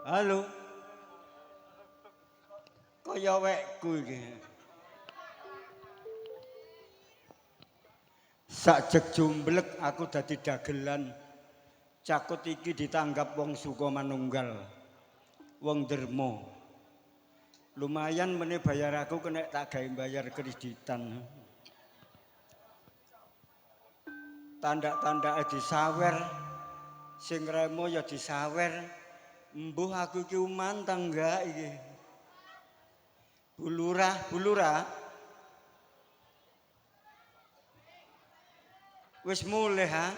Halo. Kaya wekku iki. Sakjek jumblek aku dadi dagelan. Cakut iki ditanggap wong Sukomanunggal. Wong dermo. Lumayan meneh bayar aku kena tak gawe bayar kreditan. Tandak-tandake disawer. Sing remo ya disawer. Mbuh aku iki uman ta enggak iki. Bu Lurah, Bu Lurah. Wis mulih ha.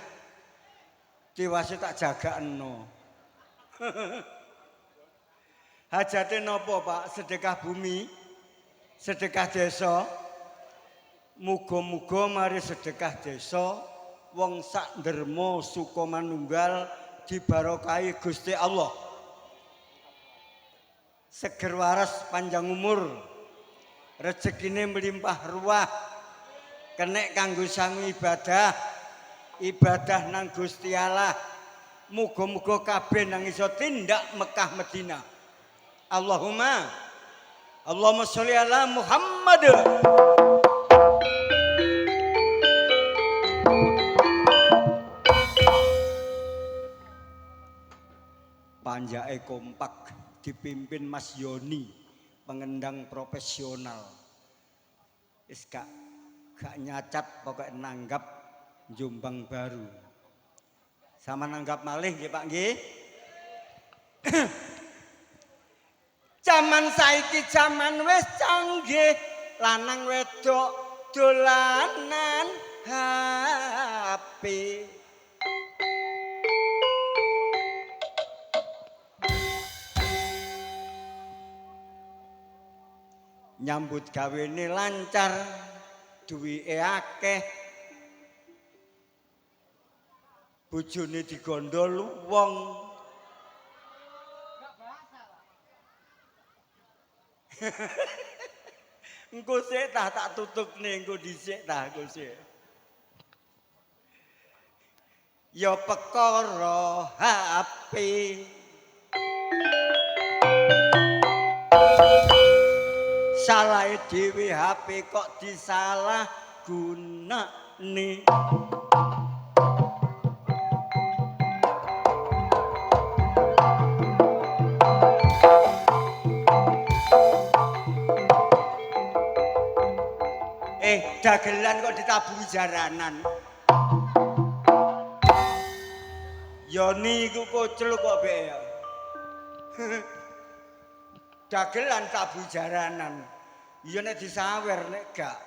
Tiwase tak jagakno. Hajate napa, Pak? Sedekah bumi, sedekah desa. Muga-muga mari sedekah desa wong sak dermo Sukomanunggal dibarokahi Gusti Allah. Seger waras panjang umur, rezekine melimpah ruah, kenek kanggo sangu ibadah, ibadah nang Gusti Allah. Muga-muga kabeh nang iso tindak Mekah Madinah. Allahumma Allahumma sholli ala Muhammad. Panjake kompak dipimpin Mas Yoni, pengendang profesional. Wis gak nyacat, pokoknya nanggap Jombang baru. Sama nanggap malih nggih Pak nggih. Jaman saiki jaman wis canggih, lanang wedok dolanan HP. Nyambut gawene lancar, duwike akeh. Bojone digondol wong. Engko sik tah tak tutukne engko dhisik tah engko sik. Ya perkara HP. Salahe dhewe HP kok disalah gunakne. Dagelan kok ditabuhi jaranan. Yoni iku kocluk kok bek ya. Dagelan tabuhi jaranan. Iya nek disawer nek gak.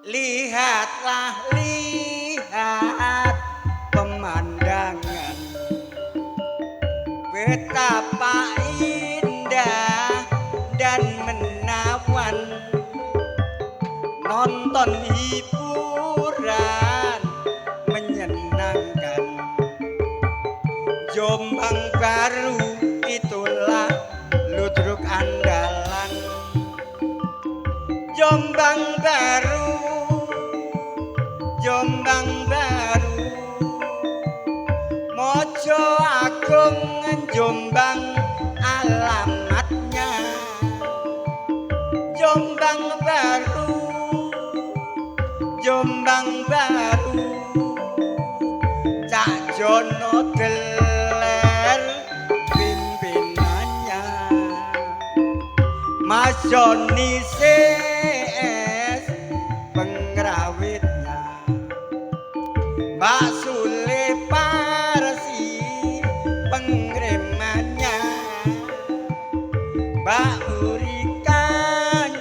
Lihatlah, lihat pemandangan, betapa indah dan menawan. Nonton hiburan menyenangkan. Jombang baru itulah ludruk andalan. Jombang baru, Jombang baru, Mojo Agung Jombang alamatnya. Jombang baru, Jombang baru, Cak Jono Deler pimpinannya, Mas Joni CS pengrawitnya, Mbak Sule Parsi pengremannya, Mbak Urikan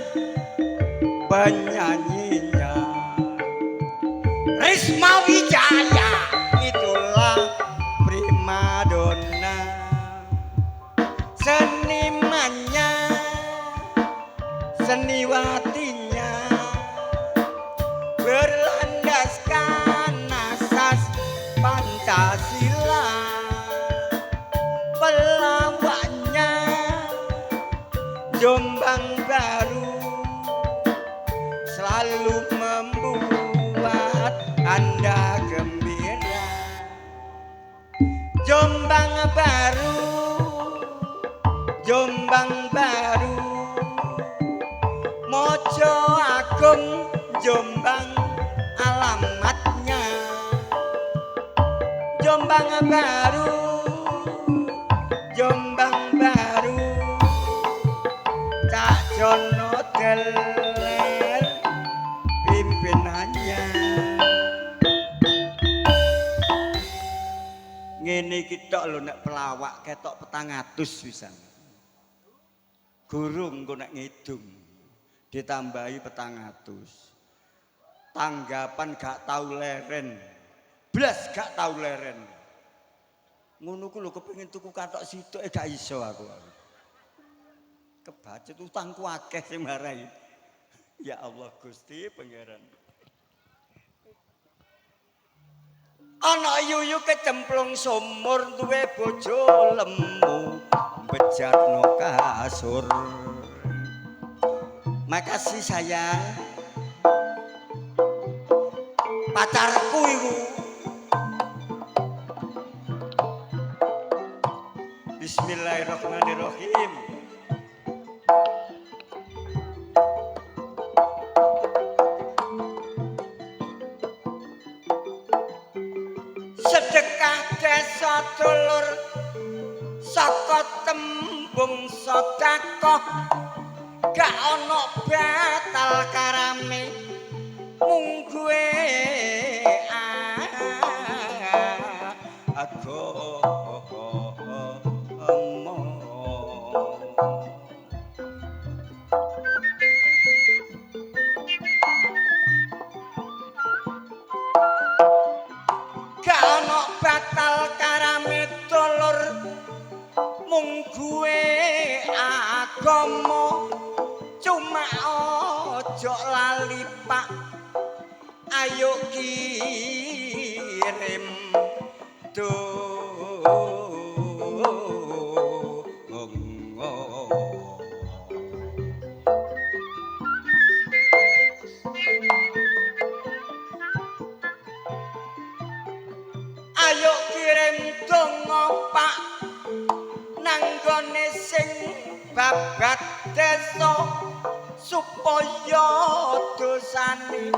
penyanyinya, Risma Wijaya itulah primadona. Senimannya, seniwatinya, berlandaskan asas Pancasila. Pelawaknya Jombang baru selalu membuat Anda gembira. Jombang baru, baru, Jombang baru, Cak Jono Deler pimpinannya. Ngene iki tok lho nek pelawak ketok 400 pisan. Gurung engko nek ngidung ditambahi 400. Tanggapan gak tau leren. Blas gak tau leren. Ngono ku lho kepengin tuku kathok situk gak iso aku. Kebacut utangku akeh sing marai. Ya Allah Gusti Pangeran. Ana yuyu kecemplung sumur duwe bojo lemu bejatno kasur. Makasih sayang. Pacarku iku. Bismillahirrahmanirrahim. Sedekah desa dulur saka tembung sedekah gak ana batal karame mungguhe agama. Gak ana batal karame dulur mungguhe agama, cuma ojo lali Pak, ayo kirim donga. Ayo kirim donga Pak nanggone sing babat desa supaya dosane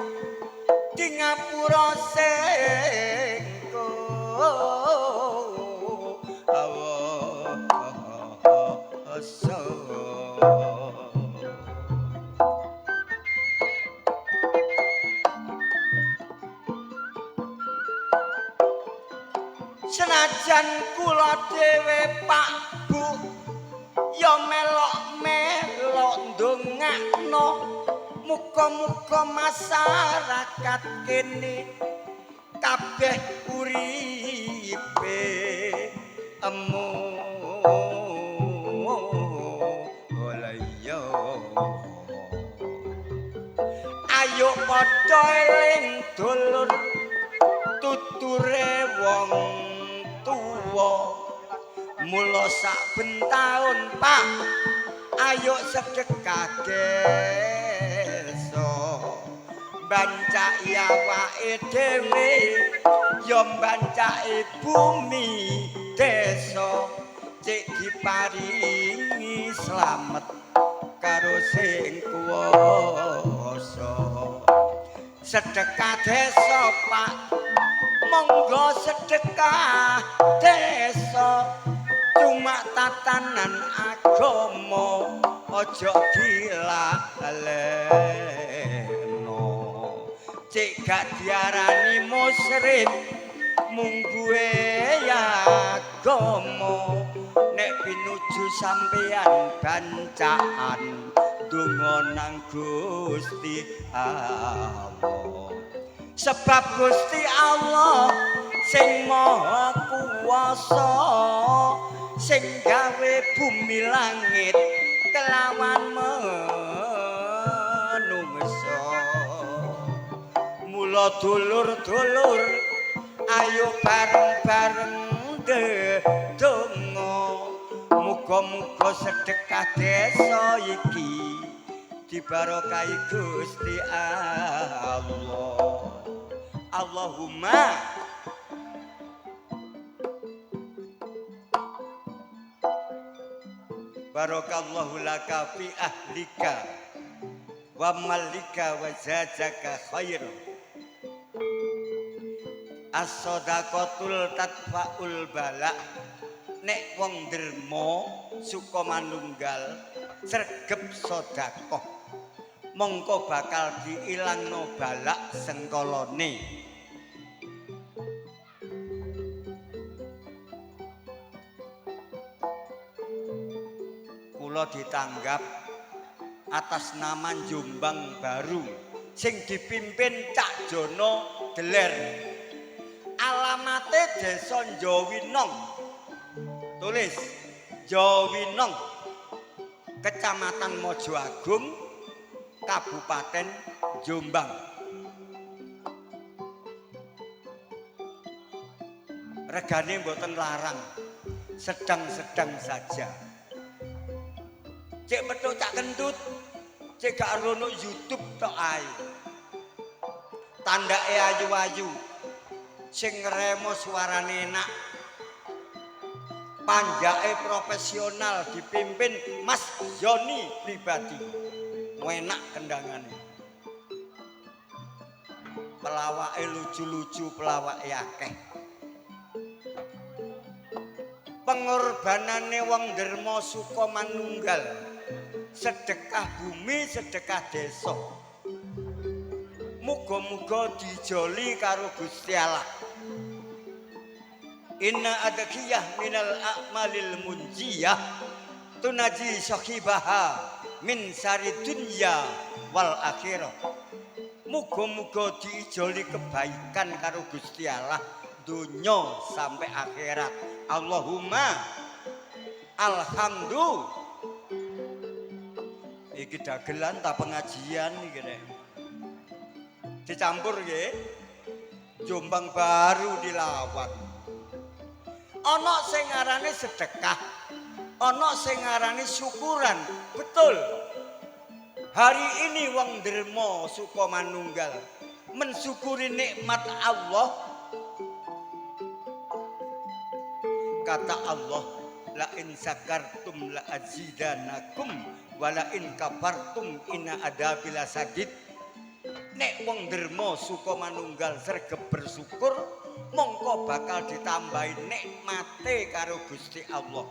di ngapura sing kuwasa. Senajan kula dhewe Pak Bu ya melok-melok ndongakno muga-muga masyarakat kene kabeh uripe emu olaya. Ayo padha eling dulur tuture wong tuwa, mula saben taun Pak ayo sedekah desa, bancaki awake dhewe ya bancaki bumi desa, cek diparingi slamet karo sing kuwasa. Sedekah desa Pak, monggo sedekah desa, cuma tatanan agama aja dilalekno, cek gak diarani musyrik mungguhe agama. Nek pinuju sampeyan bancaan donga nang Gusti Allah, sebab Gusti Allah sing Maha Kuwasa sing gawe bumi langit kelawan menungsa. Mula dulur-dulur ayo bareng-bareng ndedonga muga-muga sedekah desa iki dibarokahi Gusti Allah. Allahumma barakallahu laka fi ahlika wa malika wa zajaka khair. As-shadaqatul tadfa'ul balak. Nek wong derma suka manunggal sregep sedekah, mongko bakal diilangno balak sengkolone. Kula ditanggap atas nama Jombang Baru sing dipimpin Cak Jono Deler. Alamate Desa Jowinong. Tulis Jowinong, Kecamatan Mojoagung, Kabupaten Jombang. Regane mboten larang, sedang-sedang saja. Cek petuk cak kentut, cek gak rono YouTube tok ae. Tandake ayu-ayu, sing ngremo suarane enak. Panjake profesional dipimpin Mas Yoni pribadi. Enak kendangane. Pelawake lucu-lucu, pelawake akeh. Pengorbanane wong derma suka manunggal, sedekah bumi, sedekah desa. Muga-muga dijoli karo Gusti Allah. Inna adkiyah minal a'malil munjiyah tunaji sahibaha min sari dunya wal akhirah. Muga-muga diijoli kebaikan karo Gusti Allah donya sampai akhirat. Allahumma alhamdulillah. Iki dagelan ta pengajian iki rek. Dicampur nggih. Jombang Baru dilawan. Ana sing ngarani sedekah, ana sing ngarani syukuran. Betul. Hari ini wong derma suka manunggal mensyukuri nikmat Allah. Kata Allah, la in sakartum la azidanakum wa la in kafartum inna adzabi lasadid. Nek wong derma suka manunggal sregep bersyukur, mongko bakal ditambahi nikmate karo Gusti Allah.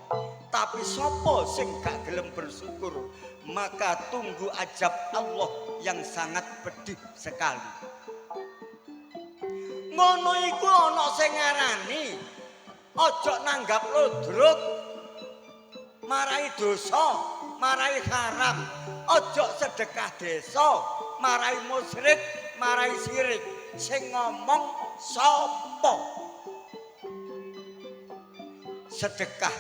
Tapi sapa sing gak gelem bersyukur, maka tunggu azab Allah yang sangat pedih sekali. Ngono iku ana sing ngarani aja nanggap lodruk, marai dosa, marai haram. Aja sedekah desa, marai musyrik, marai sirik. Sing ngomong sapa? Sedekah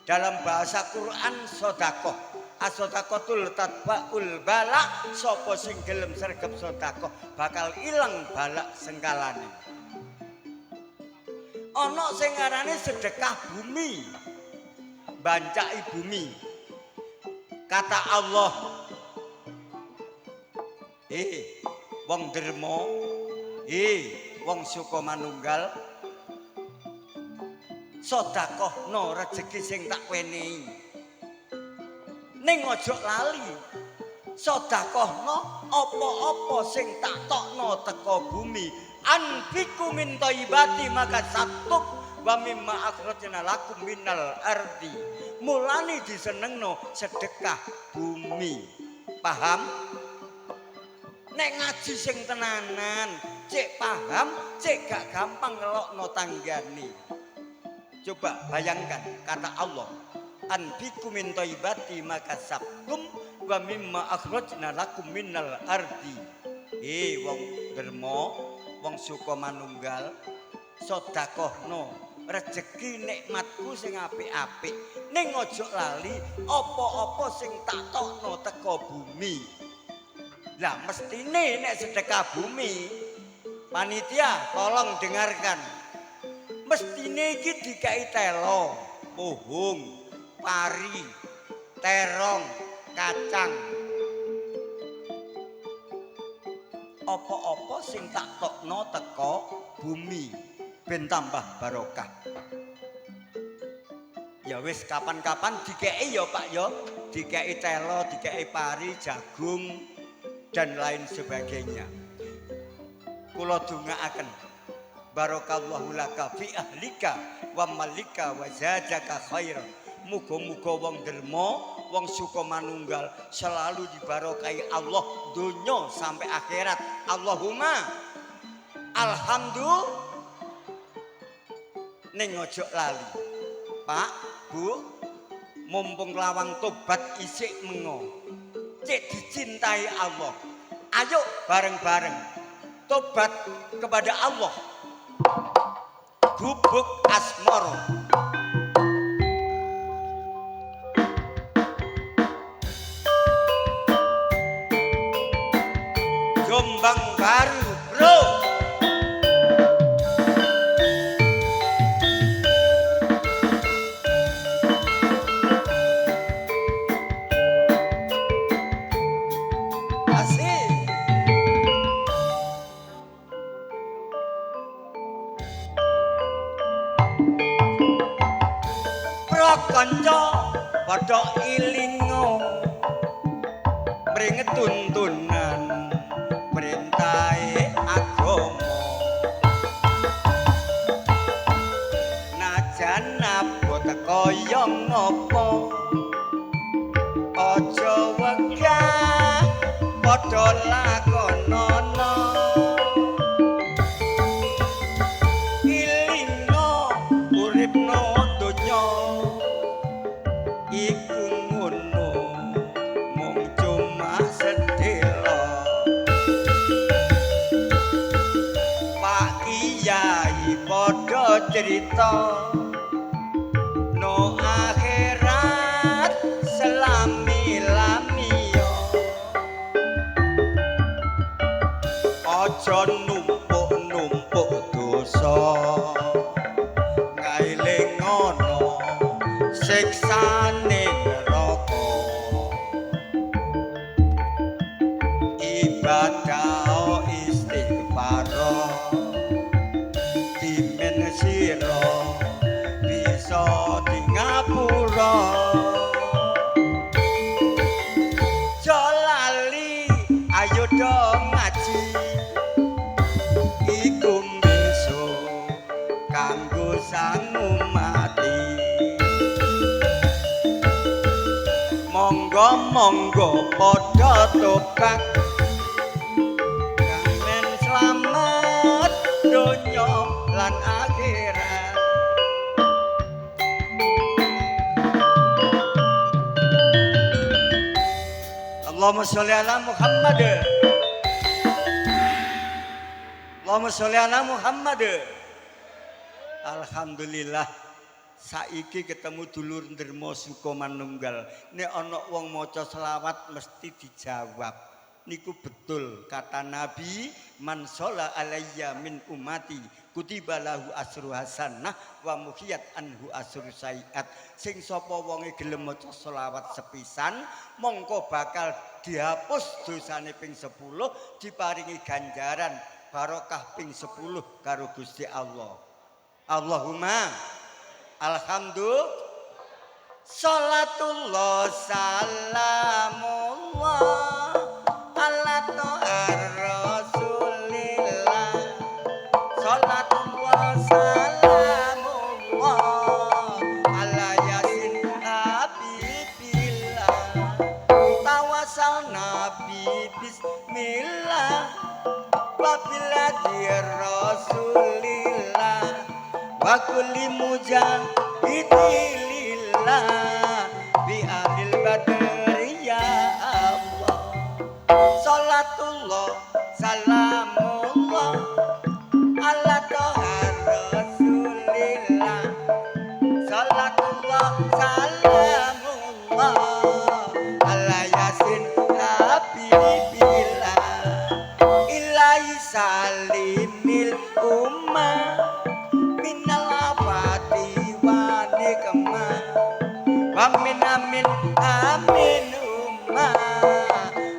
dalam bahasa Quran sedekah. As-sedaqatul tatba'ul balak. Sapa sing gelem sregep sedekah bakal ilang balak sengkalane. Ana sing ngarani sedekah bumi, bancaki bumi. Kata Allah, wong derma, wong suka manunggal, sedekahno rejeki sing tak wenehi. Ning aja lali, sedekahno apa-apa sing tak tokno teko bumi. Anfiku min thayyibati maka satub wa mimma akhrajna lakum minal ardi. Mulane disenengno sedekah bumi. Paham? Nek ngaji sing tenanan, cek paham, cek gak gampang ngelokno tanggane. Coba bayangkan kata Allah, anfiku min thayyibati maka sabtum wa mimma akhrajna lakum minal ardi. Wong derma, wong suka manunggal, sedekahno rejeki nikmatku sing apik-apik. Ning aja lali apa-apa sing tak tokno teko bumi. Lah mestine nek sedekah bumi, panitia tolong dengarkan. Mestine iki dikai telo, pohong, pari, terong, kacang. Apa-apa sing tak tokno teko bumi ben tambah barokah. Ya wis kapan-kapan dikei ya Pak ya, dikei telo, dikei pari, jagung dan lain sebagainya. Kula dongaaken Barakallahu laka fi ahlika wa malika wa zadaka khairan. Muga-muga wong derma, wong suka manunggal selalu dibarokahi Allah donya sampai akhirat. Allahumma alhamdulillah. Ning ojo lali. Pak, Bu, mumpung lawang tobat isik mengo. Cek dicintai Allah. Ayo bareng-bareng tobat kepada Allah. Gubuk Asmoro. Jombang Baru, bro. Asik. Pro kanca padha ilingo mringe tuntunan perintahe agama. Najan abot kaya ngopo aja wegah padha lakonono. Ilingo uripno donya iku ngono mung cuma sedelo. Pak Kiai padha cerita no akhirat selami-lami yo. Aja numpuk-numpuk dosa ngaelingono siksane neraka. Ibadah istighfar dimen sira bisa di ngapura. Aja lali ayo do ngaji iku besok kanggo sangu mati. Monggo monggo padha tobat kang men slamet donya lan akhirat. Allahumma sholli ala Muhammad. Allahumma sholli ala Muhammad. Alhamdulillah saiki ketemu dulur Dermo Suko Manunggal. Nek ana wong maca selawat mesti dijawab. Niku betul kata Nabi, man sholla alayya min umati kutiba lahu asru hasanah wa muhiyat anhu asru sayiat. Sing sapa wonge gelem maca selawat sepisan mongko bakal dihapus dosane ping 10, diparingi ganjaran barokah ping 10 karo Gusti Allah. Allahumma alhamdulillah. Salatullah salamullah ala Rasulillah. Salatullah salamullah ala Yasin Habibillah. Tawasal Nabi bismillah wa biladi Rasulillah wa kulli mujahidillah bi ahlil badri ya Allah. Salatullah salamullah ala toha Rasulillah. Salatullah salamullah ala Yasin Habibillah. Ilahi salimil ummah minal afati wa nikmah wa min amin amin ummah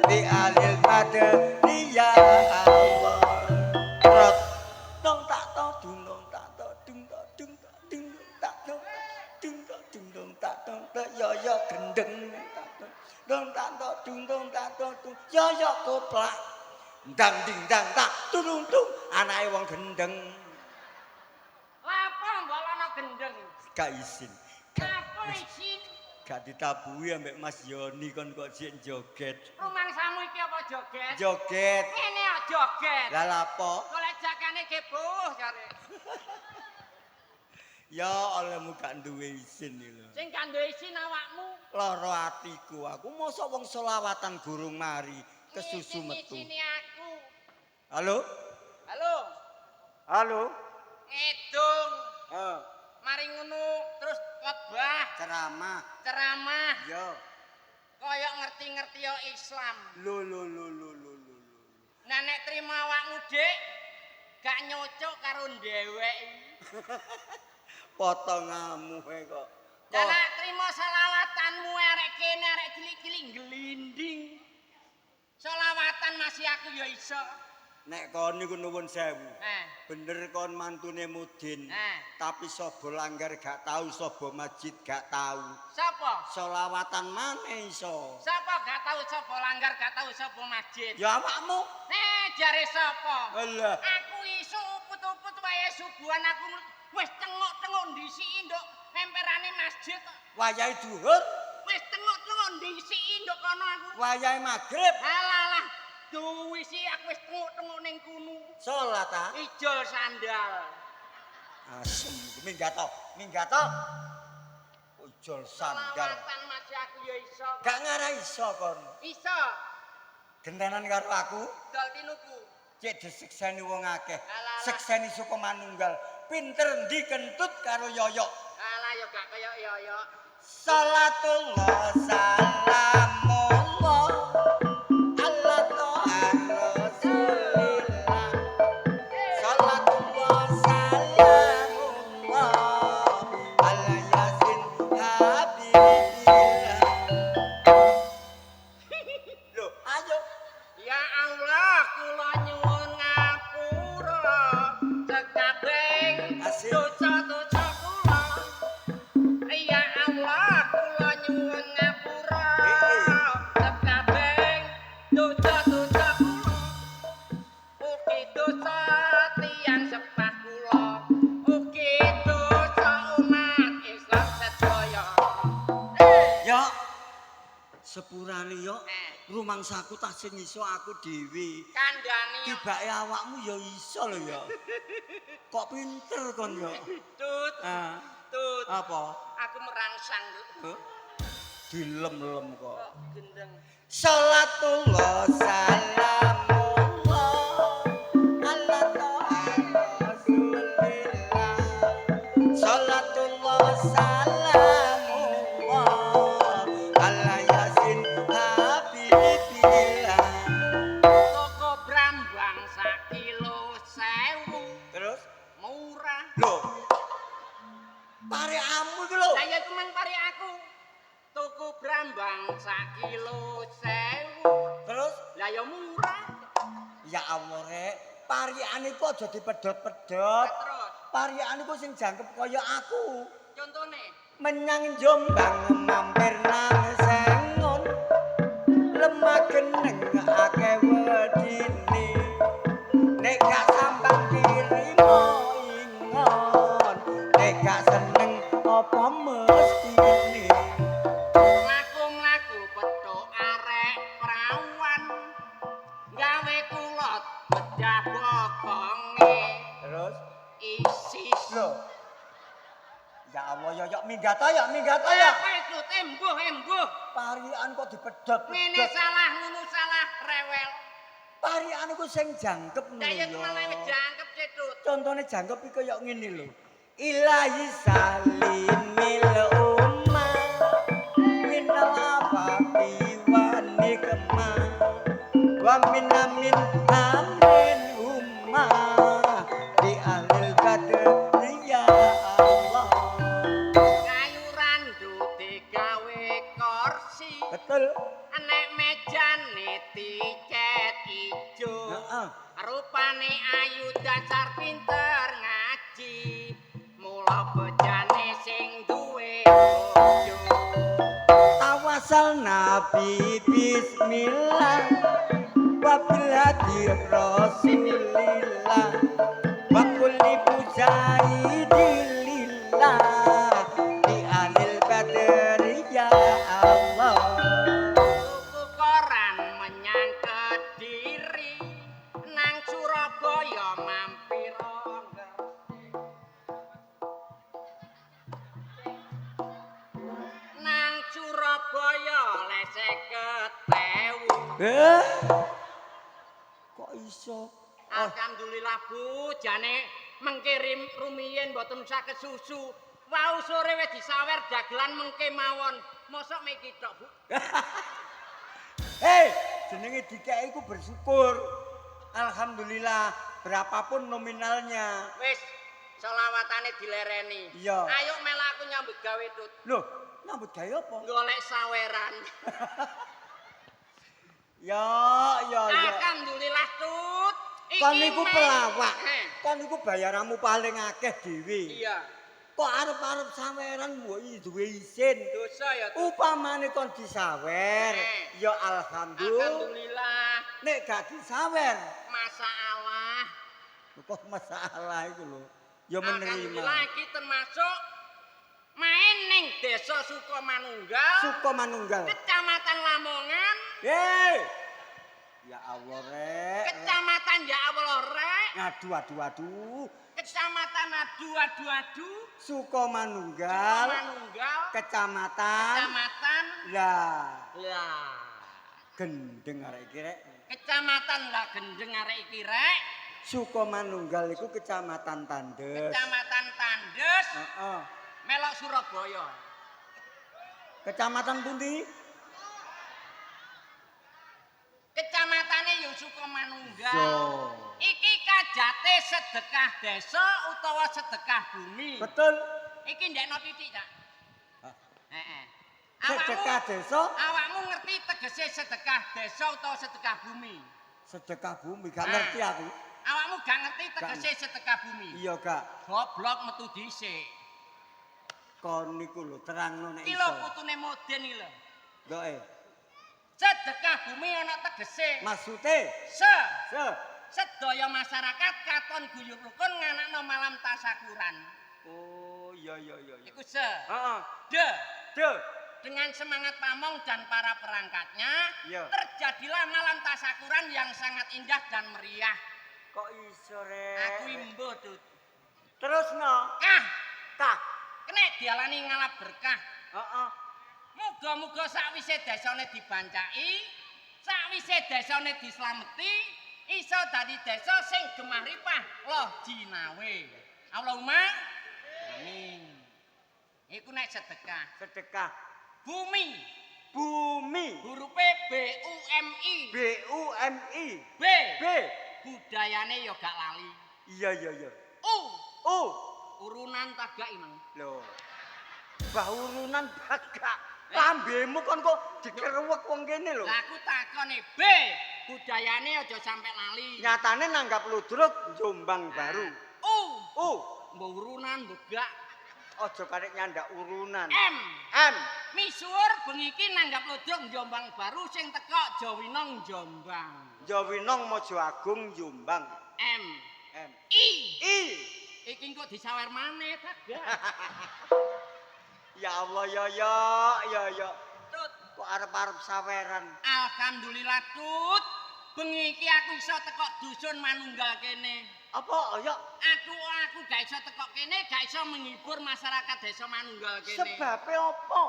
bi alil badri ya Allah. Rot dong tak to dung dong tak to dung to dung to dung tak to dung to dung dong tak to yo yo gendeng tak to dong tak to dung dong tak to dung yo yo koplak ndang ding dang tak tulung tung anake wong gendeng. Gak izin. Apa izin? Gak ditabuhi ambek Mas Yoni kon kok sik joget. Rumangsamu iki apa joget? Joget. Ngene kok joget. Lah lapo? Golek jakane geboh jare. Ya olehmu gak duwe izin iki lho. Sing gak duwe izin awakmu. Lara atiku aku mosok wong selawatan gurung mari kesusu metu. Izini aku. Halo? Halo. Halo? Ngedung. Heeh. Mari ngono terus khotbah, Ceramah. ceramah. Yo. Kaya ngerti-ngerti yo Islam. Lho lho lho lho lho lho. Nah nek trimo awakmu, Dik, gak nyocok karo ndewek iki. Potongamu e kok. Lah nek trimo selawatanmu arek kene arek cilik-cilik glinding. Selawatan masih aku ya iso. Nek kon niku nuwun sewu. Eh, Bener kon mantune Mudin. Eh. Tapi sapa langgar gak tahu, sapa masjid gak tahu. Sapa? Selawatan maneh iso. Sapa gak tahu sapa langgar, gak tahu sapa masjid. Ya awakmu. Nek jare sapa? Alah. Aku iso uput-uput wae subuhan aku wis tengok-tengok ndisiki nduk emperane masjid kok. Wayahe duhur, Wis tengok-tengok ndisiki nduk kono aku. wayahe magrib. Alalah, duwisi aku wis tengok-tengok ning kono. Salat ta? Ijol sandal. Asem, minggat to, minggat to. Ijol sandal. Selawatan masih aku ya iso. Gak ngarah iso kon. Iso. Gentenan karo aku, Dol tinuku. cek disekseni wong akeh. Alah. Sekseni suka manunggal. Pinter ndi kentut karo yoyok. Alah ya gak kaya yoyok. Salatullah salamullah ala toha rasulillah. Salatullah salamullah ala yasin habibillah. Loh, ayo. Ya Allah, kula nyuwun ngapura sekabeh Asik. dosa-dosa kula. Ya Allah, kula nyuwun ngapura sekabeh dosa-dosa kula. Ugi dosa tiyang sepah kula, ugi dosa umat Islam sedaya. Yo. Sepurane yo. Eh. Rumangsaku tak sing iso aku dhewe. Kandhani Tibake awakmu ya iso lho ya. Kok pinter kon yo. tut Ah, tut. apa? Aku merangsang Tut. Huh? Dilem-lem kok. Kok gendeng. Salatullah salamullah ala toha rasulillah. Salatullah salamullah ala yasin habibillah. Toko brambang sak kilo 1000 Terus murah. lho. Parekamu iki lho. Lah ya iku mang pare aku. Tuku brambang sak kilo 1000. Terus Lah ya murah. ya Allah rek, parikane iku aja dipedhot-pedhot. Terus Parikane iku sing jangkep kaya aku. contone Menyang Jombang mampir nang Sengon. Lemah geneng akeh wedine. Nek gak sambang dirimo ingon. Nek gak seneng apa mestine. mlaku-mlaku petuk arek prawan. Gawe kulot bedah bokonge. Terus Isis. lho. Ya Allah ya ya minggat ya minggat ya. Apa itu embuh embuh. Parikan kok dipedhot. Ngene salah ngono salah rewel. Parikan iku sing jangkep ngono Lah ya ya. malah wis jangkep cetut. Contone jangkep iku kaya ngene lho. Ilahi salimil ummah minal afati wa nikmah wa min amin amin ummah di ahlil badri ya Allah. Kayu randu digawe kursi. Betul. Nek mejane dicet ijo. Heeh. Rupane ayu dasar pinter ngaji. Mula bejane sing duwe bojo. Tawasal Nabi Bismillah wabil hadi Rasulillah wa kulli mujahidilillah. Eh. Kok iso? Oh, Alhamdulillah Bu, jane mengke rumiyin mboten usah kesusu. Wau sore wis disawer dagelan mengke mawon. Mosok miki tok, Bu. Hei, jenenge dikeki iku bersyukur. Alhamdulillah, berapapun nominalnya. Wis, selawatane dilereni. Iya. Ayo melok aku nyambut gawe, Tut. Loh, nyambut gawe apa? Golek saweran. Ya, ya, ya. Alhamdulillah, Tut. Iki Kon niku pelawak. Heh. Kon niku bayaramu paling akeh dhewe. Iya. Kok arep-arep saweran mbok duwe isin. Dosa ya, Tut. Upamane kon disawer, ya alhamdulillah. Alhamdulillah. Nek gak disawer, Masalah. kok masalah iku lho. Ya menerima. Alhamdulillah iki termasuk main ning Desa Sukomanunggal, Sukomanunggal. Kecamatan Lamongan, Hei. Ya Allah rek. Kecamatan Ya Allah rek, Aduh aduh aduh. Kecamatan Adu Adu Adu, Sukomanunggal, Sukomanunggal, Kecamatan Kecamatan lah Lah. Gendeng arek iki rek. Kecamatan Lah Gendeng arek iki rek, Sukomanunggal iku Kecamatan Tandes. Kecamatan Tandes, Heeh. melok Surabaya. Kecamatan pundi? Kecamatane ya Sukomanunggal. So. Iki kajate sedekah desa utawa sedekah bumi. Betul. Iki ndekno titik, Cak. Hah? Heeh. Sedekah desa, Awakmu ngerti tegese sedekah desa utawa sedekah bumi? Sedekah bumi gak ngerti aku. Awakmu gak ngerti tegese sedekah bumi? Iya gak. Goblok metu dhisik. Kon niku lho terangno nek Iki lho iso. putune Moden iki lho. Ndoke. Sedekah bumi ana tegese. Maksude Se se sedaya masyarakat katon guyub rukun nganakno malam tasakuran. Oh iya iya iya iya. Iku se. Heeh. De De. dengan semangat pamong dan para perangkatnya, Iya. terjadilah malam tasakuran yang sangat indah dan meriah. Kok iso rek? Aku imbo, Tut. Terus no. Kah, Kah. kene dialani ngalap berkah. Heeh. Muga-muga sakwise desane dibancaki, sakwise desane dislameti, iso dadi desa sing gemah ripah loh jinawe. Allahumma amin. Iku nek sedekah. Sedekah Bumi, bumi. hurufe B U M I. B U M I. B. B. Budayane ya gak lali. Iya iya iya. U. U. Urunan ta gak imang. Lho. Bah urunan bagak. Lambemu kon kok dikerewek wong kene lho. Lah aku takone B, budayane aja sampe lali. Nyatane nanggap ludruk Jombang baru. U, U. mbok urunan mbok gak. Aja karek nyandak urunan. M, M. misuwur bengi iki nanggap ludruk Jombang baru sing teko Jawinong Jombang. Jawinong Mojo Agung Jombang. M, M. I, I. iki engko disawer maneh ta gak? Ya Allah ya ya ya ya. Tut. Kok arep-arep saweran. Alhamdulillah Tut, bengi iki aku iso teko dusun Manunggal kene. Apa ya? Aku gak iso teko kene, gak iso menghibur masyarakat desa Manunggal kene. Sebabe apa?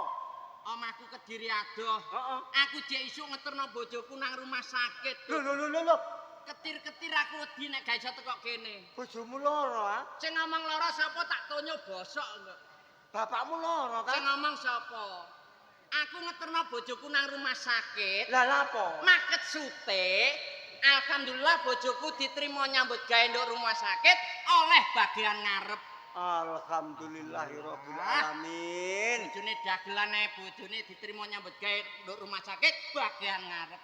Omahku Kediri adoh. Heeh. Aku jek isuk ngeterno bojoku nang rumah sakit. Lho lho lho lho, lho. Ketir-ketir aku wedi nek gak iso teko kene. Bojomu lara, ah? Sing ngomong lara sapa tak tonyo bosok kok. Bapakmu lara ta? Sing ngomong sapa? Aku ngeterno bojoku nang rumah sakit. Lah lha apa? Maket sute. Alhamdulillah bojoku diterima nyambut gawe nduk rumah sakit oleh bagian ngarep. Alhamdulillahirabbil alamin. Bojone dagelan ae bojone diterima nyambut gawe nduk rumah sakit bagian ngarep.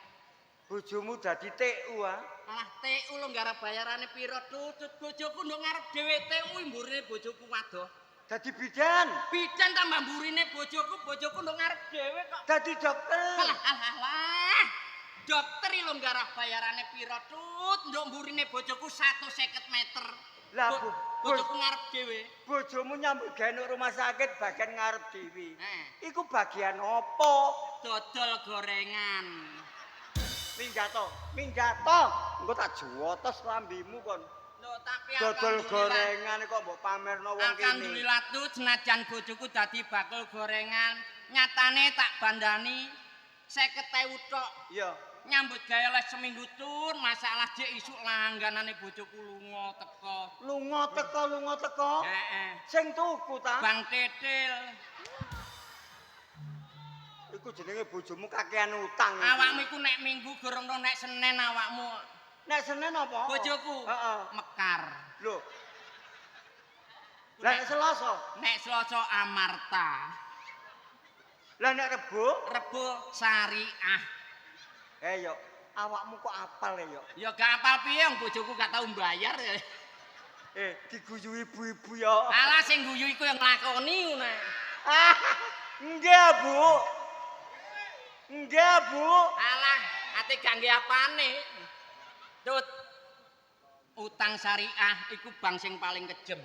Bojomu dadi TU ah. Malah TU lho nggarap bayarane pira tutut bojoku nduk ngarep dhewe TU mburine bojoku wadoh. Dadi bidan, Bidan tambah mburine bojoku, bojoku nduk ngarep dhewe kok. dadi dokter. Alah alah alah. Dokter lho nggarap bayarane pira tut nduk mburine bojoku 150 meter. Lah, Bojoku ngarep dhewe. Bojomu nyambut gawe nang rumah sakit bagian ngarep dhewe. Heeh. Iku bagian apa? Dodol gorengan. Minggato, minggato. Engko tak juwotos lambimu kon. Lho tapi Dodol alhamdulillah. gorengan kok mbok pamerno wong kene. Alhamdulillah tuh senajan bojoku dadi bakul gorengan, nyatane tak bandani 50.000 tok. Iya. Nyambut gawe oleh seminggu tun, masalah jek isuk langganane bojoku lunga teko. Lunga teko, lunga teko. Heeh. Sing tuku ta? Bang Tetil. Iku jenenge bojomu kakean utang. Awakmu iku nek Minggu gorong nek Senen awakmu. Nek Senen apa? Bojoku. Heeh. Mekar. Lho. Lah nek Selasa? Nek Selasa Amarta. Lah nek Rebo? Rebo Syariah. Eh yo, awakmu kok apal ya yo? Ya gak apal piye wong bojoku gak tau mbayar. Eh, diguyu ibu-ibu yo. Alah sing guyu iku yang nglakoni ngono. Ah, nggih, Bu. Nggih, Bu. Alah, ate gak nggih apane. Tut. Utang syariah iku bank sing paling kejem.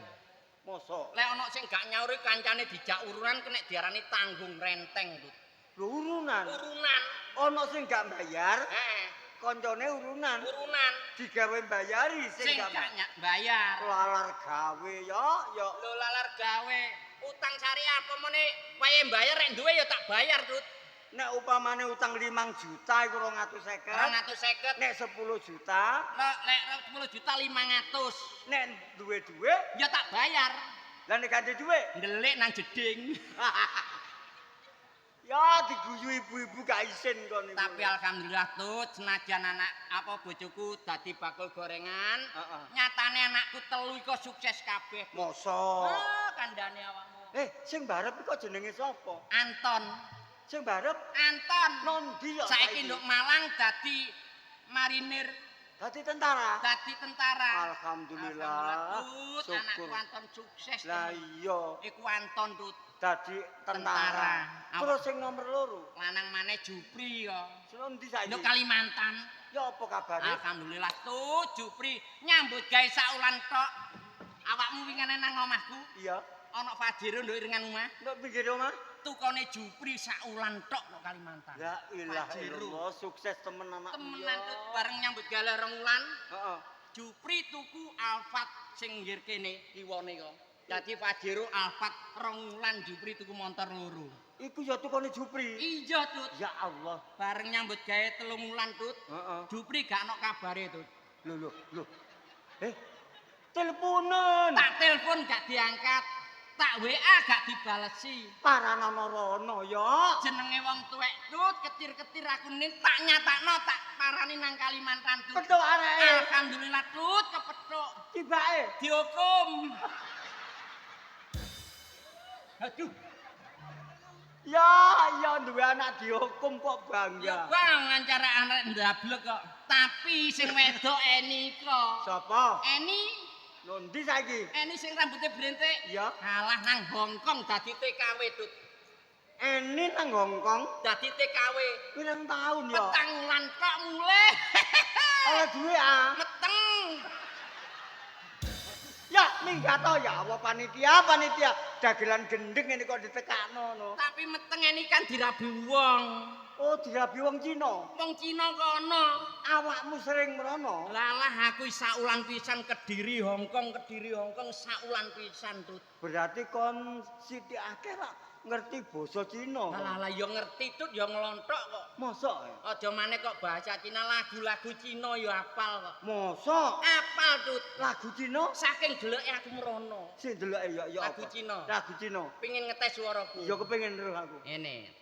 Mosok. Lek ana sing gak nyauri kancane dijak urunan kena diarani tanggung renteng, Tut. Lho urunan. Urunan. Ana sing gak bayar, Heeh. koncone urunan. Urunan. Digawe mbayari sing Sing gak gak bayar. Lalar gawe yo, yo. Lho lalar gawe utang syariah apa meneh wayahe bayar rek duwe ya tak bayar, Tut. Nek upamane utang 5 juta iku 250. 250. Nek 10 juta, Lek 10 juta 500. Nek duwe duwe ya tak bayar. Lah nek gak duwe duwe ndelik nang jeding. Ya diguyu ibu-ibu gak isin kon iku. Tapi alhamdulillah Tut, senajan anak apa bojoku dadi bakul gorengan, Heeh. nyatane anakku telu iku sukses kabeh. Mosok. Oh, kandhane awakmu. Eh, sing barep iku jenenge sapa? Anton. Sing barep Anton. Nondi yo Saiki nduk Malang dadi marinir, dadi tentara. Dadi tentara. Alhamdulillah. Tut, anakku Syukur. Anton sukses. Lah iya, Iku Anton Tut. Dadi tentara. Tentara. Terus sing nomor loro, Lanang maneh Jupri yo. Sing endi saiki? Nduk Kalimantan. Ya apa kabare? Alhamdulillah tuh Jupri nyambut gawe saulan tok. Awakmu wingane nang omahku, Iya. ana Fajiro nduk iringan omah. Nduk pinggir omah. Tukone Jupri saulan tok nduk Kalimantan. La ilaha Fajiro. illallah, sukses temen anak. Temenan tuh bareng nyambut gawe rong wulan, Heeh. Jupri tuku Alphard sing nggir kene kiwane kok. Dadi Fajiro Alphard rong wulan Jupri tuku montor loro. Iku ya tukone Jupri. Iya Tut. Ya Allah. Bareng nyambut gawe 3 wulan Tut. Heeh. Jupri gak ana kabare Tut. Lho lho lho. Eh. Teleponan. Tak telepon gak diangkat, tak WA gak dibalesi. Paranono rono ya. Jenenge wong tuwek Tut, ketir-ketir aku ning tak nyatakno tak parani nang Kalimantan Tut. Petuk areke. Alhamdulillah Tut kepethuk. Tibake Dihukum. Aduh, Ya, ya duwe anak dihukum kok bangga. ya bang lancar anak ndablek kok. Tapi sing wedok Eni kok. Sapa? Eni, Lho ndi saiki? Eni sing rambutnya brentik. Iya. Alah nang Hongkong dadi TKW Tut. Eni nang Hongkong Dadi TKW. pirang tahun ya? Petang wulan tok mulih. Oleh duwe ah. Meteng. Ya, minggat to ya Allah panitia, panitia. Dagelan gendeng ngene kok ditekakno no. Tapi meteng Eni kan dirabi wong. Oh, dirabi wong Cina. Wong Cina kono. Awakmu sering mrono. Lalah aku saulan pisan Kediri Hongkong, Kediri Hongkong saulan pisan Tut. Berarti kon sithik akeh rak ngerti basa Cina. Lah lah ya ngerti Tut ya nglontok kok. Mosok? Aja maneh kok bahasa Cina, lagu-lagu Cina ya apal kok. Mosok? Apal Tut. Lagu Cina? Saking deleke aku mrono. Sing deloke ya ya Lagu apa? Cina. Lagu Cina. Pengin ngetes suaraku. Ya kepengin roh aku. Ngene.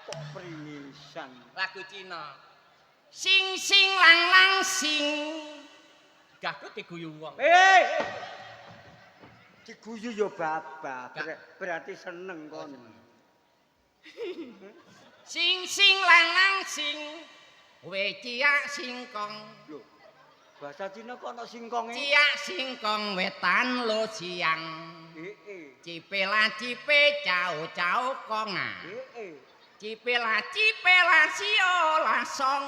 Kok pringisan. Lagu Cina. Sing sing lang lang sing. Gah kok diguyu wong. Eh. Diguyu ya babah. Berarti seneng kon. Sing sing lang lang sing. We ciak singkong. Lho. Bahasa Cina kok ana singkonge? Ciak singkong wetan lo siang. Heeh. Cipela cipe cao cao konga. Heeh. Cipela cipela sio lasong.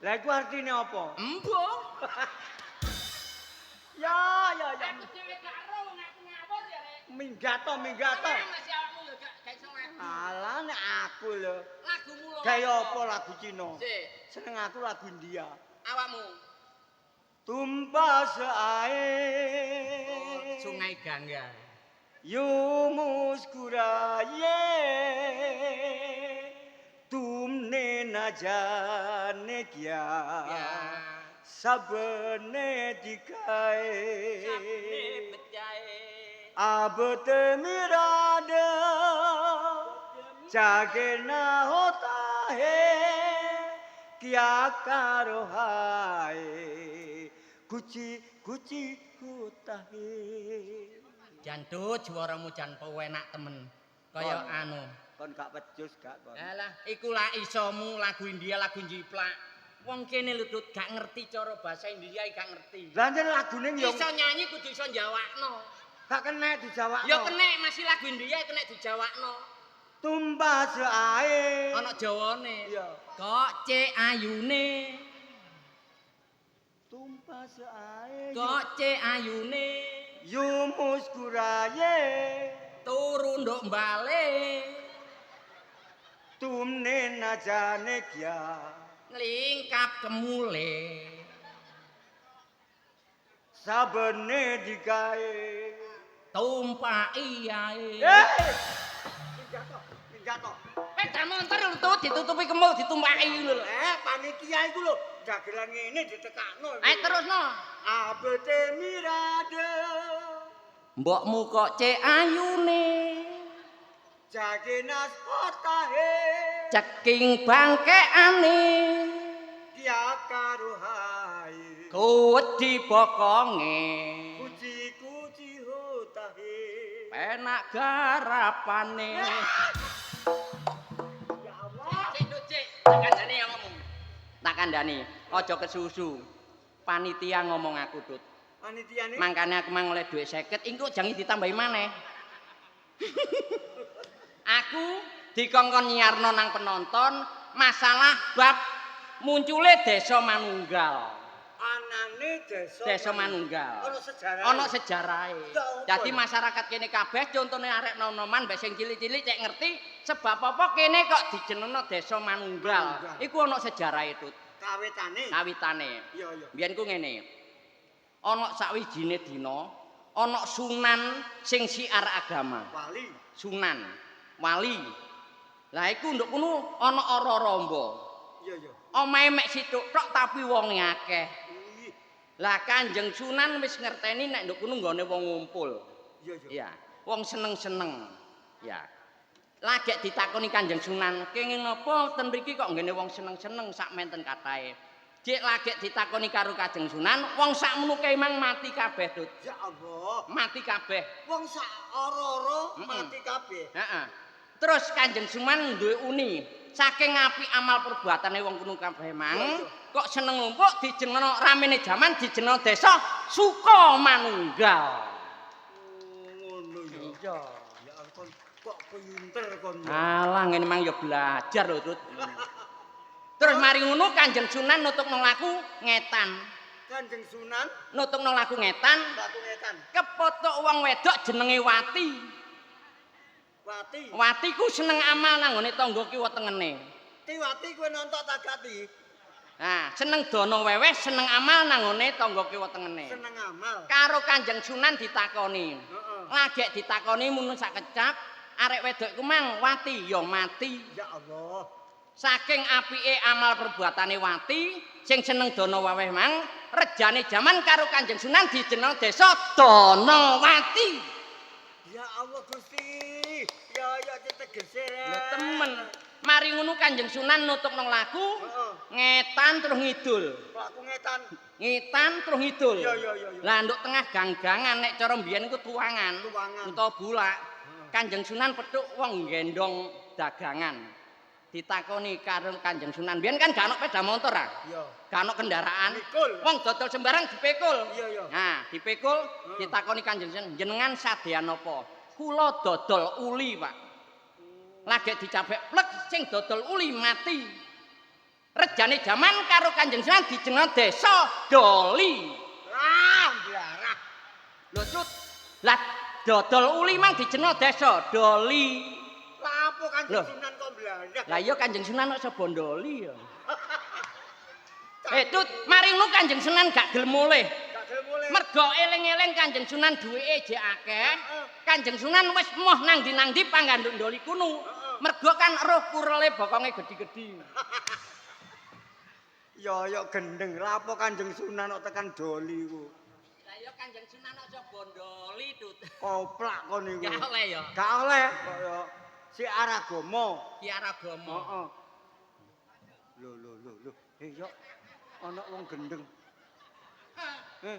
Lah iku artine apa? Embuh. Ya ya ya. Aku dhewe gak ero wong aku ngawur ya rek. Minggat to, minggat to. Masih awakmu lho gak iso lagu. Alah nek aku lho. Lagumu lho. Gaya apa lagu Cina? Sik, Seneng aku lagu India. awakmu. Tumpas ae. Oh, Sungai Gangga. Yu muskuraye. Tum na जाने क्या Ya. सबने दिखाए Sabne bejae. अब तो मेरा जागना होता है क्या करो हाय कुछ कुछ होता है. Jan Tut, suaramu jan penak temen. Kaya Kon. anu. Kon gak pecus gak kon? Alah, iku lah isomu lagu India, lagu jiplak. Wong kene lho Tut, gak ngerti cara bahasa India gak ngerti. Lah jen lagune yo Iso nyanyi kudu iso njawakno. Gak kena dijawakno. Ya kenek masih lagu India kenek dijawakno. Tumbas ae. Ana jawane. Iya. Kok cek ayune, Tumbas ae. Kok cek ayune, Yu muskuraye. Turu nduk bale, तुमने न जाने क्या nglingkap kemule. सबने दिखाए. Tumpaki ae. Eh! Minggat to, minggat to. Sepeda motor lho Tut, ditutupi kemul ditumpaki lho. Eh, panitia iku lho, dagelan ngene ditekakno. Ayo terusno. Abete mirade Mbokmu kok cek ayune, jage nas potahe ceking bangkeane, kia karuhai kuwedi bokonge, kuci kuci hotahe. Penak garapane. Ya Allah. Cek, Dut, cek. Tak kandhani yang ngomong. Tak kandhani, aja kesusu. Panitia ngomong aku, Dut. Panitiane. Mangkane aku mang oleh dhuwit 50, engko jangan ditambahi maneh. Aku dikongkon nyiarno nang penonton masalah bab muncule Desa Manunggal. Anane desa Desa Manunggal. Ana sejarah. Ana sejarahe. Ya apa Dadi ya? Masyarakat kene kabeh contone arek nom-noman mbek sing cilik-cilik cek ngerti sebab apa kene kok dijenengno Desa Manunggal. Manunggal. Iku ana sejarahe, Tut. Kawitane. Kawitane. Iya. Biyen ku ngene. Ana sawijine dina, ana sunan sing siar agama. Wali. Sunan, wali. Lah iku nduk kono ana ara-ramba. Iya iya. Omahe mek sithuk tok tapi wonge akeh. Wih, Lah Kanjeng Sunan wis ngerteni nek nduk kono nggone wong ngumpul. Iya iya. Ya, wong seneng-seneng. Ya. Lagek ditakoni Kanjeng Sunan, kenging napa ten mriki kok nggene wong seneng-seneng sak menten kathahe. Jek lagek ditakoni karo Kanjeng Sunan, wong sakmono kae mang mati kabeh, Tut. Ya Allah. Mati kabeh. Wong sak ora-ora mati kabeh. Heeh. Terus Kanjeng Sunan duwe uni, saking apik amal perbuatane wong kuno kabeh mang, Iya, iya. Kok seneng ngumpuk dijenengno ramene jaman dijenengno desa Sukamanunggal. Oh, ngono ya. Iya. Ya ampun, kok pinter kon ya. Alah ngene mang ya belajar lho, Tut. Terus mari ngono Kanjeng Sunan nutukno laku ngetan. Kanjeng Sunan Nutukno laku ngetan, laku ngetan. Kepethuk wong wedok jenenge Wati. Wati. Wati ku seneng amal nang nggone tangga kiwa tengene. Ti Wati kowe nontok tagati. Nah, seneng dono weweh, seneng amal nang nggone tangga kiwa tengene. Seneng amal. Karo Kanjeng Sunan ditakoni. Heeh. Lagek ditakoni mun sak kecap, arek wedok iku mang Wati ya mati. Ya Allah. Saking apike amal perbuatane Wati, sing seneng dono weweh mang, rejane jaman karo Kanjeng Sunan dijeneng desa Donowati. Ya Allah Gusti. Ya ya tegese rek. Lho temen. Mari ngono Kanjeng Sunan nutukno laku, Heeh. ngetan terus ngidul. Laku ngetan. Ngetan terus ngidul. Iya. Lah nduk tengah gang-gangan nek cara mbiyen iku tuangan, Tuangan. Utawa bulak. Kanjeng Sunan petuk wong gendong dagangan. Ditakoni karo Kanjeng Sunan. Biyen kan gak ono sepeda motor ah. Iya. Gak ono kendaraan. Mikul. Wong dodol sembarang dipikul. Iya. Nah, dipikul ditakoni Kanjeng Sunan, "Jenengan sadean apa?" "Kula dodol uli, Pak." Lagek dicabek plek sing dodol uli mati. Rejane jaman karo Kanjeng Sunan dijeneng desa Doli. Ah, blarah. Lho Cut, lah dodol uli mang dijeneng desa Doli. Lah apa Kanjeng Loh. Sunan kok blarah? Lah iya Kanjeng Sunan kok iso bondoli ya. Eh Tut, mari ngono Kanjeng Sunan gak gelem mulih. Gak gelem mulih. Mergo eling-eling Kanjeng Sunan duweke jek akeh. Heeh. Kanjeng Sunan wis moh nang ndi-nang ndi panggon nduk Doli kuno. Heeh. Mergo kan roh kurele bokonge gedhi-gedhi. Yoyok gendeng, lapo Kanjeng Sunan kok tekan Doli iku. Lah ya Kanjeng Sunan aja bondoli, Tut. Koplak kon iku. Gak oleh ya. Gak oleh kok ya. Si Aragama. Ki Aragama. Heeh. Lho lho lho lho. Eh yo ana wong gendeng. Eh.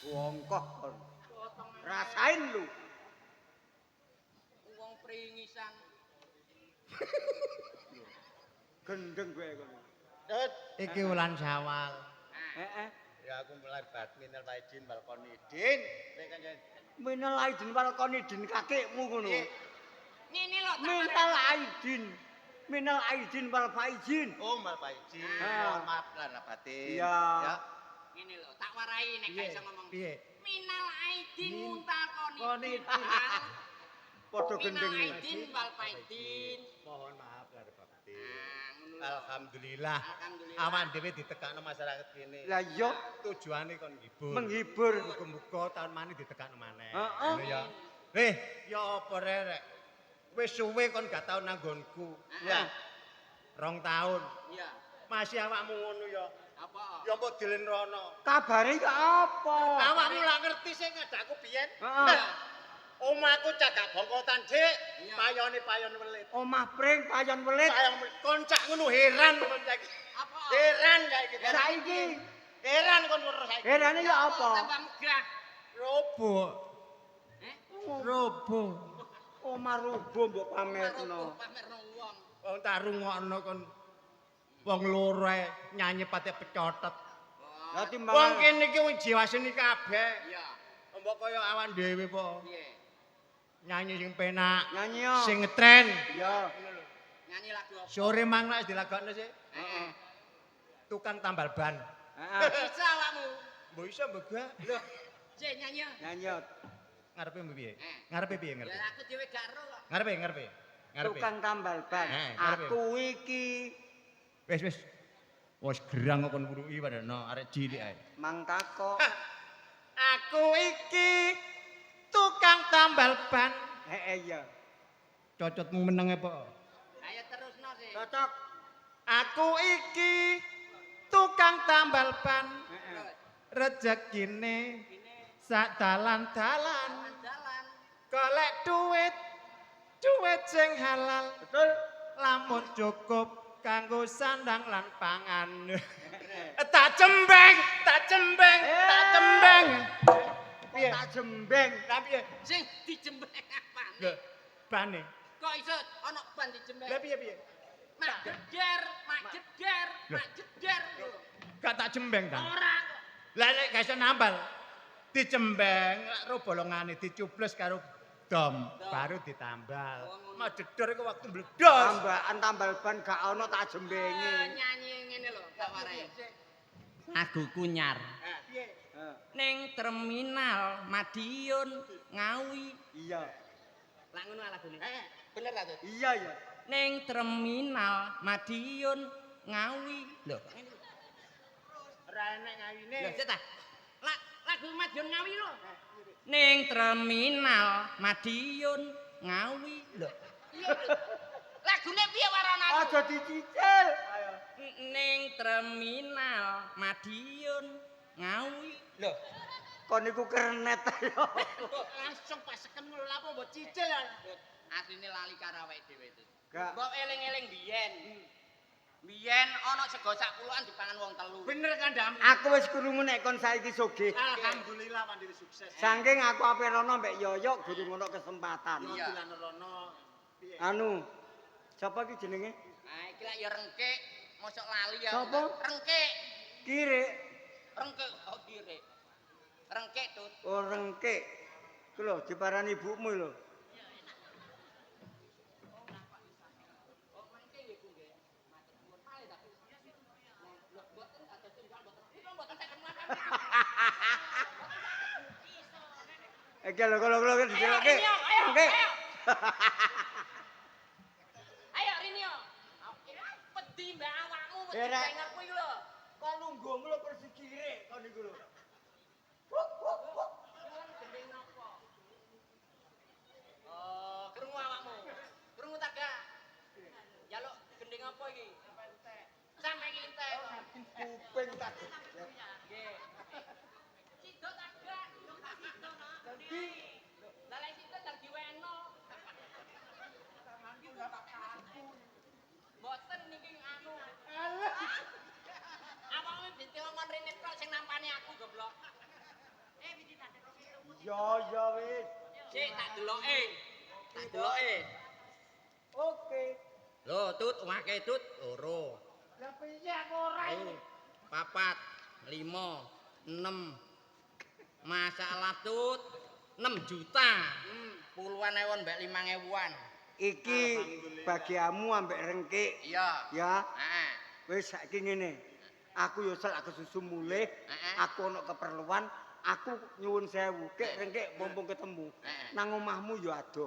Wongkoh kon. Rasain lu. Wong pringisan. Gendeng kowe kon. Tut, Iki wulan Syawal. Heeh. ya aku mulai badminton Paidin balkonidin. Nek kanjen. Minal aidin wal konidin kakekmu ngono. Ngene lho tak Minal aidin. Minal aidin wal faizin. Oh, mal Paidin. Ah. Mohon maaf lan batin. Iya. Ya. Ngene lho, tak warai nek gak iso ngomong. Piye? Minal aidin muntal konidin. Padha Minal gendeng. aidin wal faizin. Mohon maaf lan batin. Nah, ngono lho. Alhamdulillah. Alhamdulillah. Awak dhewe ditekakno masyarakat kene. Lah iya Tujuane kon nghibur. menghibur. Muga-muga taun maneh ditekakno maneh. Heeh. Ngono ya. Eh, ya apa rek? Wis suwe kon gak tau nanggonku. Ya. 2 tahun. Iya. Masih awakmu ngono ya. Apa? Ya mbok dilen rono. Kabare ya apa? Awakmu lak ngerti sing ngadakku biyen. Heeh. Omahku cagak bongkotan, Dik. Iya. Payone payon welit. Omah pring payon welit. Payon welit. Koncak ngono heran kon saiki. Apa? Heran saiki. Saiki Heran kon weruh saiki. herane ya apa? Tambah megah. Robo. Eh? Robo. Omah rubuh mbok pamerno. Pamerno wong. Wong tak rungokno kon wong loro ae nyanyi patek pecotot. Lah Wong timbangan kene iki wong jiwa seni kabeh. Iya. Mbok kaya awan dhewe po. Piye? Nyanyi sing penak, nyanyi yo. sing ngetren. Iya. Nyanyi lagu apa? Sore mang lak dilagokno sih. Heeh. Tukang tambal ban. Heeh. Bisa awakmu. Mbok iso mbok gak? Lho, sik nyanyi. Nyanyi yo. Ngarepe mbok piye? Eh. Ngarepe piye ngarepe? Ya aku dhewe gak ero kok. Ngarepe ngarepe. Ngarepe. Tukang tambal ban. Eh, ngarepe. Aku iki Wis wis. Wis gerang kok kon wuruki padahal arek cilik ae. mang takok. Aku iki tukang tambal ban. Heeh iya. Cocotmu meneng apa? Ayo terusno sih. Cocok. Aku iki tukang tambal ban. Heeh. Rezekine sak dalan-dalan Dalan. golek duit duit sing halal Betul. lamun cukup kanggo sandang lan pangan. Tak cembeng, tak cembeng, tak cembeng. Kok tak jembeng. Lah piye? Sing dijembeng apane? Lho, bane. Kok iso ana ban dijembeng? Lah piye piye? Mak jeder, mak jeder, mak jeder. Gak tak cembeng ta? Ora kok. Lah nek gak iso nambal, dicembeng, lak ro bolongane dicubles karo dom, baru ditambal. Mak jedor iku waktu mbledos. Tambahan tambal ban gak ono tak jembengi. Nyanyi ngene lho, tak warai. Laguku nyar. Heeh. Ning terminal Madiun Ngawi. Iya. Lah ngono lagune. Bener ta, Tut? Iya iya. Ning terminal Madiun Ngawi. Lho, Ora enek ngawine. lho sik ta. Lagu Madiun Ngawi lho. Ning terminal Madiun Ngawi. Lho. Iya. Lagune piye warane aku? Aja dicicil. Ayo. Ning terminal Madiun Ngawi. Lho. Kon niku kernet ayo. Langsung paseken ngono lha apa mbok cicil ya. Asline lali karo awake dhewe itu. Gak. Mbok eling-eling biyen. Biyen ana sego sak puluhan dipangan wong telu. Bener kandhamu. Aku wis krungu nek kon saiki sugih. Alhamdulillah mandiri sukses. Saking aku ape rono mbek Yoyok gurung ono kesempatan. Iya. Dolan rono. Piye? Anu, sapa iki jenenge? Nah, iki lak ya rengkik, mosok lali ya. Sapa? Rengkik. Kirik. Rengkik kok kirik. Rengkik Tut. Oh, rengkik. Iku lho diparani ibumu lho. Iki lho lho lho dicelokke. Ayo, ayo, Rengkik. ayo. Ayo Rinio. Wedi mbak awakmu, wedi Eh, Rek. pengerku iki lho. Kon lungguhmu lho persis kirik kon niku lho. Nuwun gendeng napa? apa iki? Sampe iki entek. Kuping tak. Nggih. Sido tak gak. Sido no. Lah lek sido tak diweno. Mboten niki anu. Awakmu diomong rene tok sing nampani aku goblok. Ya ya wis. Sik tak deloke. Tak deloke. Oke. Lho, Tut, wake Tut loro. Lah piye aku ora iki? 4, 5, 6. Masalah Tut 6 juta. Puluhan ewon mbek 5.000-an. Iki bagiamu ambek rengkik. Iya. Ya. Heeh. Wis saiki ngene. Aku yo selak kesusu mulih, aku ana keperluan, aku nyuwun sewu. Kek rengkik mumpung ketemu. Nang omahmu yo adoh.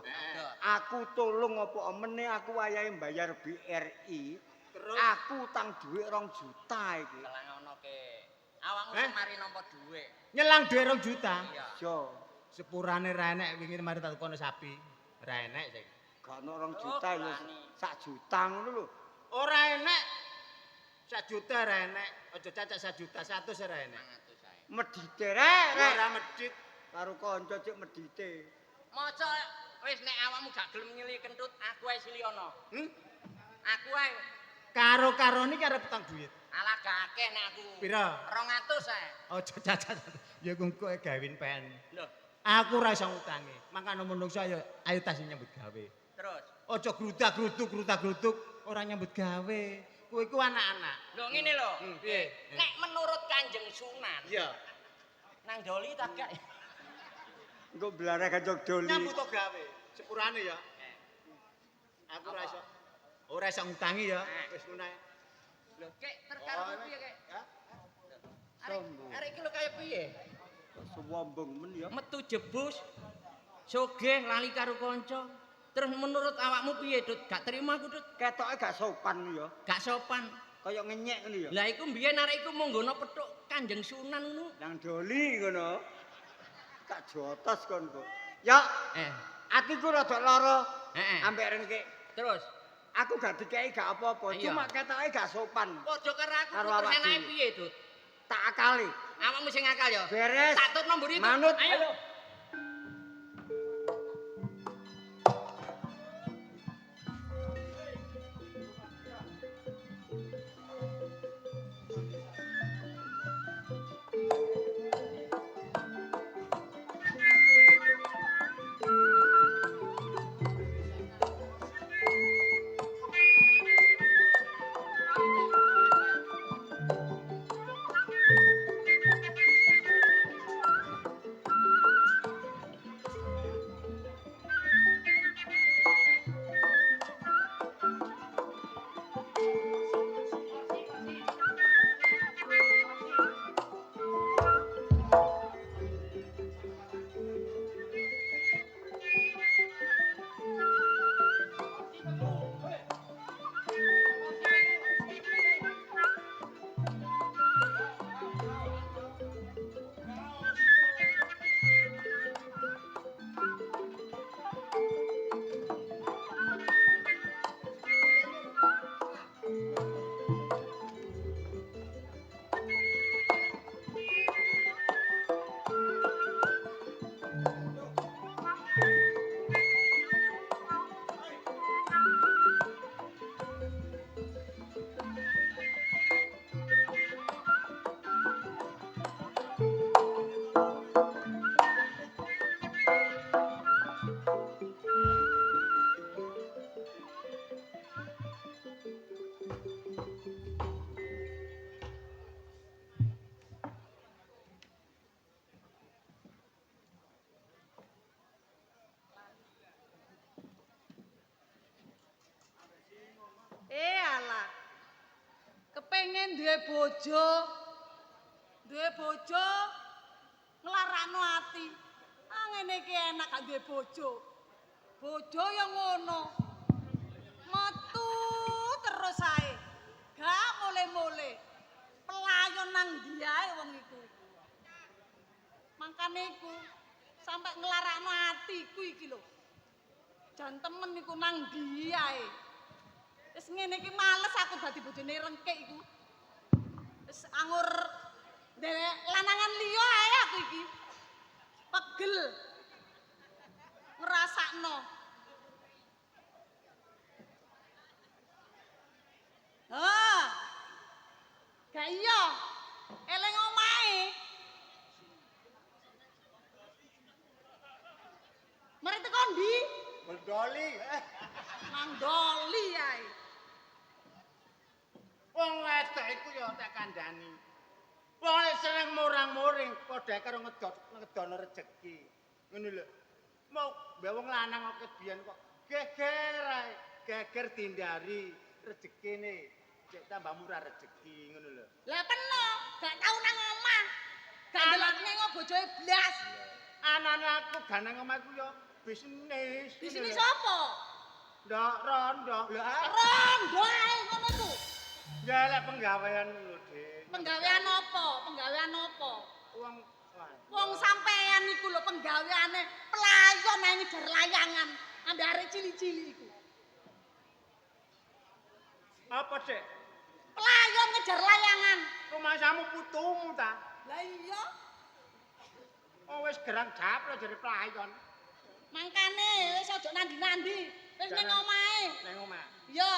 Aku tolong apa meneh aku wayahe mbayar BRI. Terus? Aku utang dhuwit 2 juta iki. Telang ono ke. Awakmu sing mari nampa dhuwit. Nyelang dhuwit 2 juta. Iya. Yo, Sepurane ra enek wingi mari tak tukono sapi. Ra enek saiki. gak ono 2 juta yo 1 juta ngono lho. Ora enek. 1 juta ra enek. Aja cacak 1 juta, 100 ora enek. 500 ae. Medite rek, rek. Ora medhit. Karo kanca cek medite. Maca wis nek awakmu gak gelem nyili kentut, aku ae siliono. Aku ae. Karo-karone ki arep utang duit. Alah gak akeh nek aku. Pira? 200 ae. Aja cacak. Ya engko gawin pen. Lho, Aku ora iso ngutangi. Mangkane menungso ya ayo tas nyambut gawe. terus. Aja grudak-gruduk grudak-gruduk ora nyambut gawe. Kowe iku anak-anak. Lho ngene lho. Piye? Nek menurut Kanjeng Sunan, Iya. nang Doli tak gak? Engko blarah kanca doli. Nyambut to gawe. Sepurane ya. Aku ora iso. Ora iso ngutangi ya. Wis ngono ae. Lho, kek terkaro piye kek? Arek Sombong. arek iki lho kaya piye? Sombong men ya. Metu jebus. Sogeh lali karo kanca. Terus menurut awakmu piye, Dut? Gak terima aku, Dut. Ketoke gak sopan ya. Gak sopan. Kaya ngenyek ngono ya. Lah iku mbiyen arek iku monggono petuk Kanjeng Sunan ngono. Nang doli ngono. Tak jotos kon kok. Ya, atiku rada lara. Heeh. Ambek rengkik. Terus Aku gak dikeki gak apa-apa, Iya. cuma ketoke gak sopan. padha karo aku Karo terus awak enake dhewe. piye, Dut? Tak akali. Awakmu sing akal ya. Beres. Tak tutno mburi, Dut. Manut. Ayo. Kepengin duwe bojo. Duwe bojo nglarakno ati. Ah ngene iki enak gak duwe bojo. Bojo ya ngono. Metu terus ae. Gak mule-mule. Pelayon nang ndi ae wong iku. Mangkane iku sampe nglarakno atiku iki lho. Jan temen iku nang ndi ae. Wis ngene iki males aku dadi bojone rengkik iku. Wis angur ndelek lanangan liya ae aku iki. Pegel. Ngrasakno. Ha. Gak iya. Eling omahe. Mari teko ndi? Mendoli. Nang doli ae. Wong wedok iku ya tak kandhani. Wong nek seneng murang-muring padha karo ngedono rejeki. Ngono lho. Mau mbek wong lanang kok biyen kok geger ae, geger dihindari rejekine. Cek tambah murah rejeki ngono lho. Lah peno, gak tau nang omah. Gak ndelokne kok bojoe blas. Anane aku gak nang omahku ya bisnis. Bisnis apa? Ndok rondo. Lah Rondo ae ngono iku. Ngelek penggawean lho, Dik. Penggawean apa? Penggawean apa? Wong wong sampean iku lho penggaweane pelayon ae ngejar layangan ambek arek cili-cili iku. Apa, Dik? Pelayon ngejar layangan. Rumasamu putumu ta? Lah iya. Oh wis gerang japlo jare pelayon. Mangkane wis aja nandi-nandi. Wis ning omahe. Ning omah. Iya,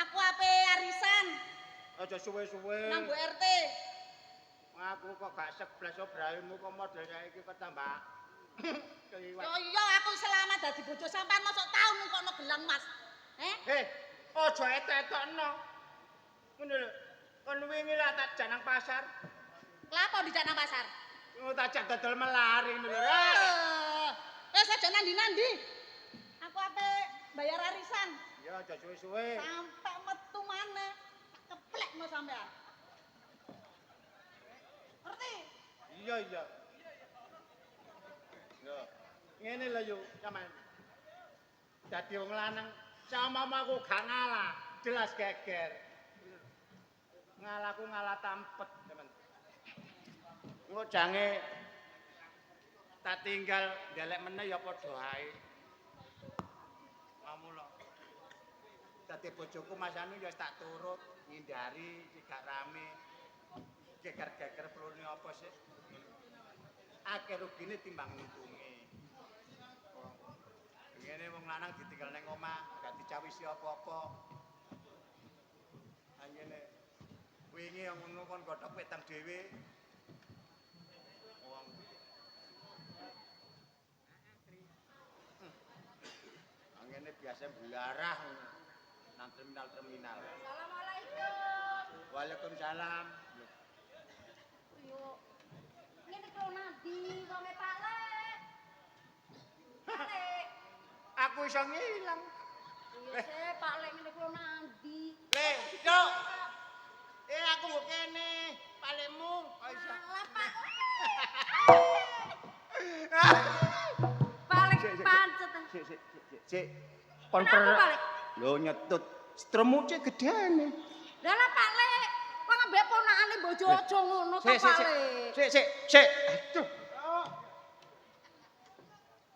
aku ape arisan. Aja suwe-suwe. Nang Bu RT. Aku kok gak seblas obraimu kok model saiki kok tambah keliwat. Yo iya aku selama dadi bojo sampean mosok tau nungkokno gelang Mas. Eh? Heh, aja etok-etokno. Ngono lho. Kon wingi lah tak jak nang pasar. Lapo dijak nang pasar? Oh, tak jak dodol melari ngono lho. Wis aja nandi-nandi. Aku ape bayar arisan. Ya aja suwe-suwe. Sampai metu maneh tak keplekno sampean. Ngerti? Iya iya. Yo. Ngene lho yo, sampean. Dadi wong lanang sama aku gak ngalah, jelas geger. Ngalahku ngalah tampet, teman. Engko jange tak tinggal ndelek meneh ya padha ae. Mamula. Dadi bojoku Mas Anu ya tak turut ngindari iki gak rame. Geger-geger perlune apa sih? Akeh rugine timbang untunge. Ngene wong lanang ditinggal ning omah, gak dicawisi apa-apa. Ngene wingi yang ngono kon godhog wetang dhewe. Wong ngene biasa blarah nang terminal-terminal. Assalamualaikum. Waalaikumsalam. Yo. Ngene kok nandi wonge Pak Lek. Pak Lek. Aku iso ngilang. Iya se Pak Lek ngene kok nandi. Le, Cuk. Aku mbok kene, Pak Lekmu kok iso. Alah Pak Lek. Pak Lek pancet. Sik sik sik sik. Kon Kenapa, Pak Lek? Lho nyetut. Stremu cek gedene. Lah lah Pak Lek, kok ngambek ponakane bojo aja ngono to Pak Lek. Sik sik sik. Aduh.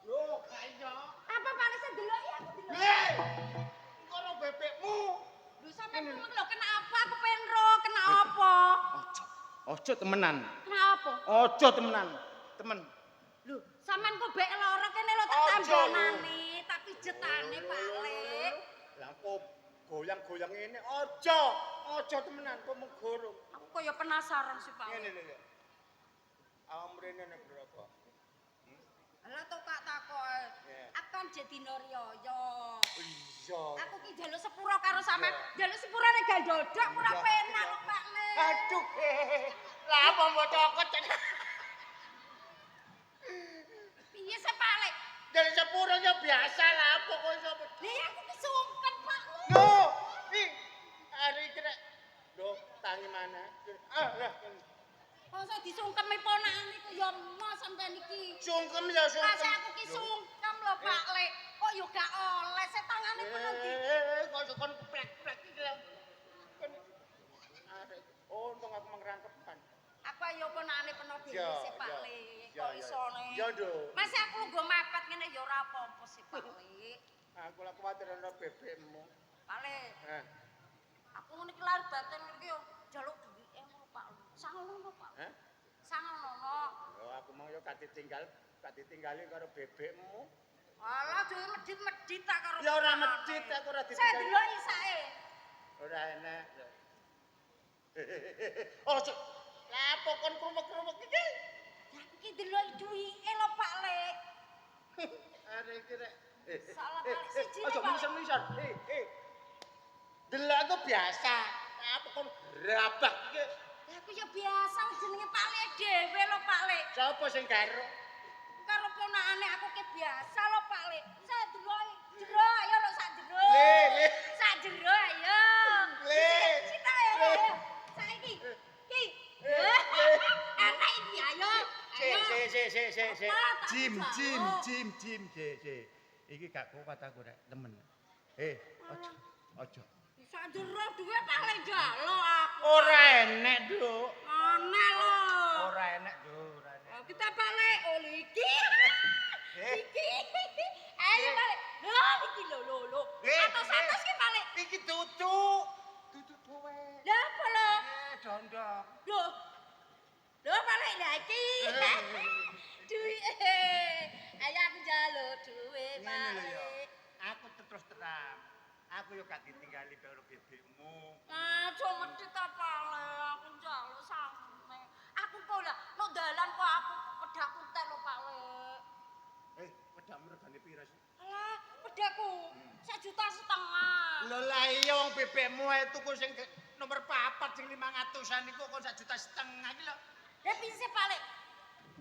Lho, gak iso. Apa Pak Lek sing deloki aku delok. Le. Kono bebekmu. Lho sampean ngomong lho kena apa aku pengen ro, kena apa? Ojo. Ojo temenan. Kena apa? Ojo temenan. Temen. Lho, sampean kok bek lara kene lho tak Ojo, tambanane, tak pijetane Pak Lek. Lah kok goyang-goyang ngene ojo. Ojo temenan kok menggorong. Aku kaya penasaran sih Pak. Ngene lho ya. Awak mrene nek berapa? Lah to Kak takoke. Iya. Aku kan jek dina riyaya. Iya. Aku ki njaluk sepuro karo sampean. Njaluk sepurane gak ndodok ora Iya. penak kok Pak Lek. Aduh. Lah apa mbok cokot? Piye sih Pak Lek? Dari sepuro ya biasa lah apa kok iso. Lah aku ki sungkan Pak Lek. Lho, iki hari iki nek lho tangi mana? Ah, lah. Masa disungkemi ponakane iku ya emoh sampean iki. Sungkem ya sungkem. Masa aku ki sungkem lho Pak Lek. Kok yo gak oleh se tangane penuh di. Kok kon plek-plek iki lho. Kon arek untung aku mengrangkepan. Aku ayo ponakane penuh dhewe Ya, sih Pak ya. Lek. Ya, Kok ya. isone. Ya, Nduk. Masa aku lungguh mepet ngene ya ora apa-apa sih Pak Lek. Aku lak kuwatir ana bebekmu. Pak Le. Aku ngene iki lahir batin iki yo njaluk duwike ngono Pak. Sangono Pak. Heh? Sangono. Lho aku mau yo gak ditinggal, gak ditinggali karo bebekmu. Alah dhewe medhit-medhit tak karo. Ya ora medhit, aku ora Saya ditinggali. delok isake. Ora enak. Oh, cuk. Lah apa kon krumek-krumek iki? Lah aku ki delok duwike lho Pak Le. Arek iki rek. Salah kali siji Aja Pak. misor-misor. Delok aku biasa. Apa kon gerabah iki? Lah aku ya biasa jenenge Pak Le dhewe lho Pak Le. Sapa sing karo? Karo ponakane aku ki biasa lho Pak Le. Saya delok jero ayo lho sak jero. Le, le. Sak jero ayo. Le. Sita ayo. Le. Saiki. Ki. Enak iki ayo. Si Ayo. si si si si si. Apa, tak Jim jim jaluk. jim jim si si. Iki gak kuat aku rek, temen. Aja aja. Sak jero duwe Pak Le njaluk aku. Ora enek, Nduk. Ana lho. Ora enek, Nduk, ora enek. Oh, kita Pak Le, oh iki. Eh. Iki. Ayo Pak Le. Lho iki lho lho lho. Eh, Atos-atos ki Pak Le. Iki dudu. Dudu kowe. Lah apa lho? Dondong. Lho. Lho Pak Le lah iki. Eh. Duwe. Ayo aku njaluk duwe Pak Ngene lho ya. Le. Aku terus terang. Aku yo gak ditinggali karo bebekmu. Ah, aja medhit ta Pak Le, aku njaluk sampe. Aku kok lah nok dalan kok aku pedakku entek lho Pak Le. Pedakmu regane pira sih? Alah, pedakku 1,5 juta. Lho lah iya wong bebekmu ae tuku sing nomor 4 sing 500-an iku kok 1,5 juta iki lho. Lah piye Pak Le?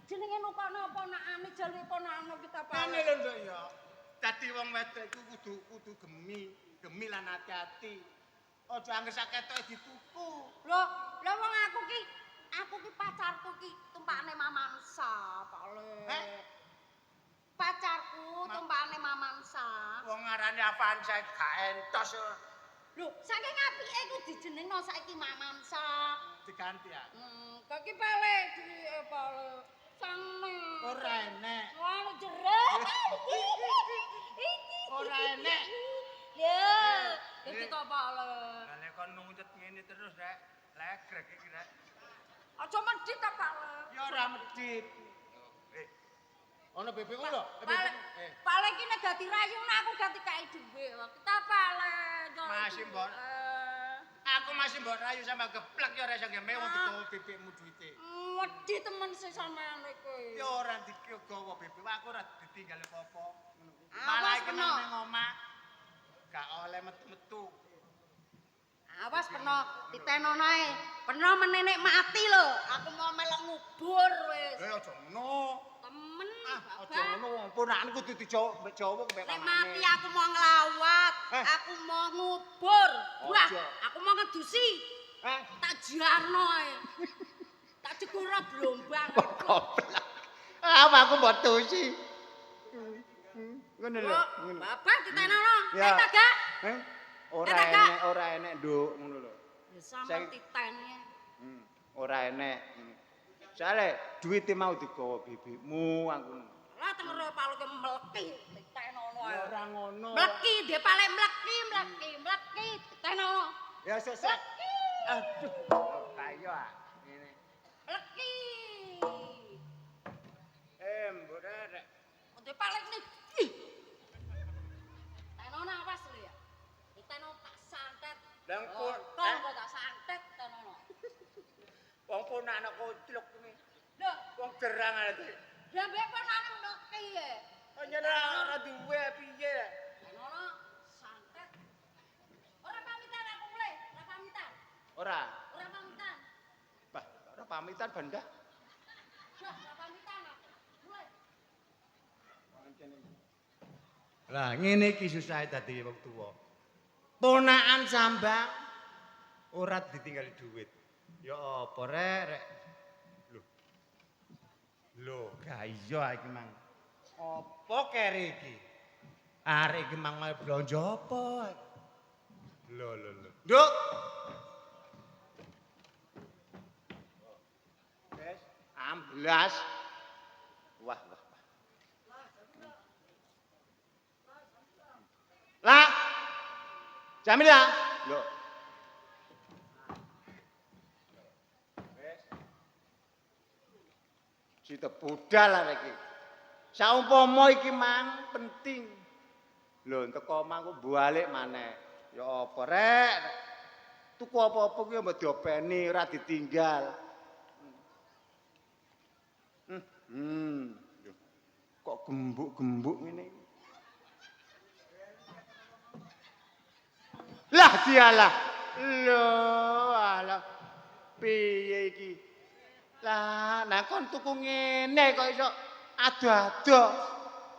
Jenenge nukokno ponakane jaluke ponakane kita Pak. Ngene lho Nduk ya. Dadi wong wedok iku kudu kudu gemi, gemi lan hati-hati. Aja angger sak ketoke dituku. Lho, lah wong aku ki pacarku ki tumpakane Mamansa, Pak Le. Heh? Pacarku tumpakane Mamansa. Wong ngarani Avanza gak entos yo. Lho, saking apike iku dijenengno saiki Mamansa. Diganti ya. Kok ki Pak Le, duwike Pak Le. Sange. Ora enek. Ngono jero. Iki. Ora enek. Lho, iki to Pak Le. Lah nek kon nuncut ngene terus rek, legrek iki rek. Aja medhit ta Pak Le. Ya ora medhit. Ono bebekmu lho. Pak Le, Pak Le iki nek dadi rayu nek aku ganti kae dhuwit. Kita Pak Le. Masih, Mbok. Aku masih mbok rayu sama geplek ya ora iso ngemewo Ah. digawa bebekmu duwite. Wedi temen sih sampean iki. Ya ora digawa bebek, aku ora ditinggal apa-apa. Awas, Malah iki Peno. nang omah gak oleh metu-metu. Awas peno, titenono ae. Peno menenek mati lho. Aku mau melok ngubur wis. Aja ngono. Temen, Ah, aja Bapak. ngono wong ponakan kudu dijawab Jawa mbek Nek pamane. mati aku mau ngelawat, Eh. aku mau ngubur. Wah, Aja. aku mau ngedusi. Eh, Tak jarno ae. Tak jegoro blombang. goblok. Ah, aku mbok tusi. Ngono lho. Kok, Bapak titenono. Ya. Eh, tak gak? Eh, ora Eh, tak gak? enek, ora enek, Nduk, ngono lho. Ya sama Saya- titene. Ora enek. Soale duwite mau digawa bibikmu aku. Lah tengero paluke mleki titenono ae. Ya ora ngono. Mleki, dia paling mleki, mleki, mleki titenono. Ya sesek. Mleki. Aduh. Ayo ah. Ngene. Mleki. Mbok rek. Dia paling nih. Ih. Titenono awas lho ya. Titenono tak santet. Lah engko Kok kok tak santet titenono. wong ponakane kocluk kuwi. Lho, Wong gerang ate. lah mbek ponakane mleki ya. Ora ora duwe piye. Titenono santet. Ora pamitan aku mulai, ora pamitan. Ora. Ora pamitan. Bah, ora pamitan benda. Dah, ora pamitan aku. Mulai. Lah ngene iki susahe dadi wong tuwa. Ponakan sambang ora ditinggali duit. Ya apa rek rek. Lho. Lho, gak iya iki mang. Apa kere iki? Arek iki mang mau blonjo apa? Lho lho lho. Nduk. Wes, amblas. Wah, wah, wah. Lah. Jamila. Lho. Wis. Sita budal arek iki. Saumpama iki mang penting. Lho teko omah ku balik maneh. Ya apa rek? Tuku apa-apa ku ya mbok diopeni, ora ditinggal. Kok gembuk-gembuk ngene iki? Lah dialah. Lho, alah. Piye iki? Lah, nah kon tuku ngene kok iso ado-ado.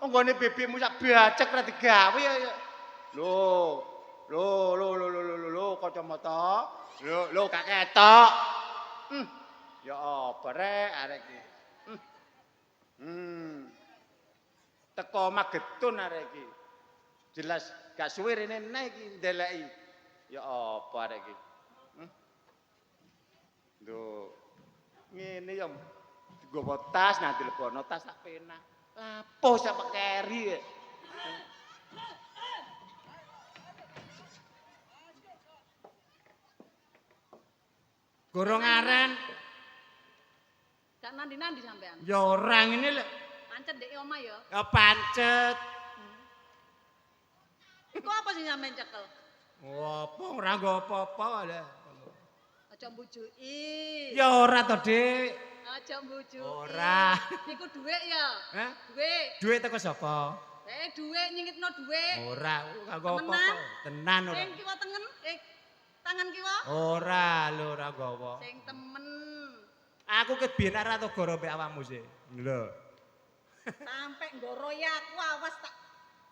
Nggone bebekmu sak bacek ora digawe ya. Lho, lho, lho, lho, lho, lho, lho, kacamata. Lho, lho gak ketok. Ya apa rek arek iki? Teko omah getun arek iki. Jelas gak suwe rene neh iki ndeleki. Ya apa arek iki? Lho, ngene ya digawa tas nah dilebono tas tak penak. Lapo sak pekeri. Gorong aren. Gak nandi-nandi sampean. Ya ora ngene lho. Pancet ndek omah ya. Ya pancet. Iku apa sing sampean cekel? Apa ora nggo apa-apa lho. Aja mbujuki. Ya ora to, Dik. Aja mbujuki. Ora. Iku dhuwit ya. Hah? Dhuwit. Dhuwit teko sapa? Dhuwit nyingitno dhuwit. Ora, ora nggo apa-apa. Tenan ora. Sing kiwa tengen, tangan kiwa. Ora, lho ora nggawa. Sing temen. Aku ket biyen ora tau goro mbek awakmu sih. Lho. Sampai nggoro ya aku awas tak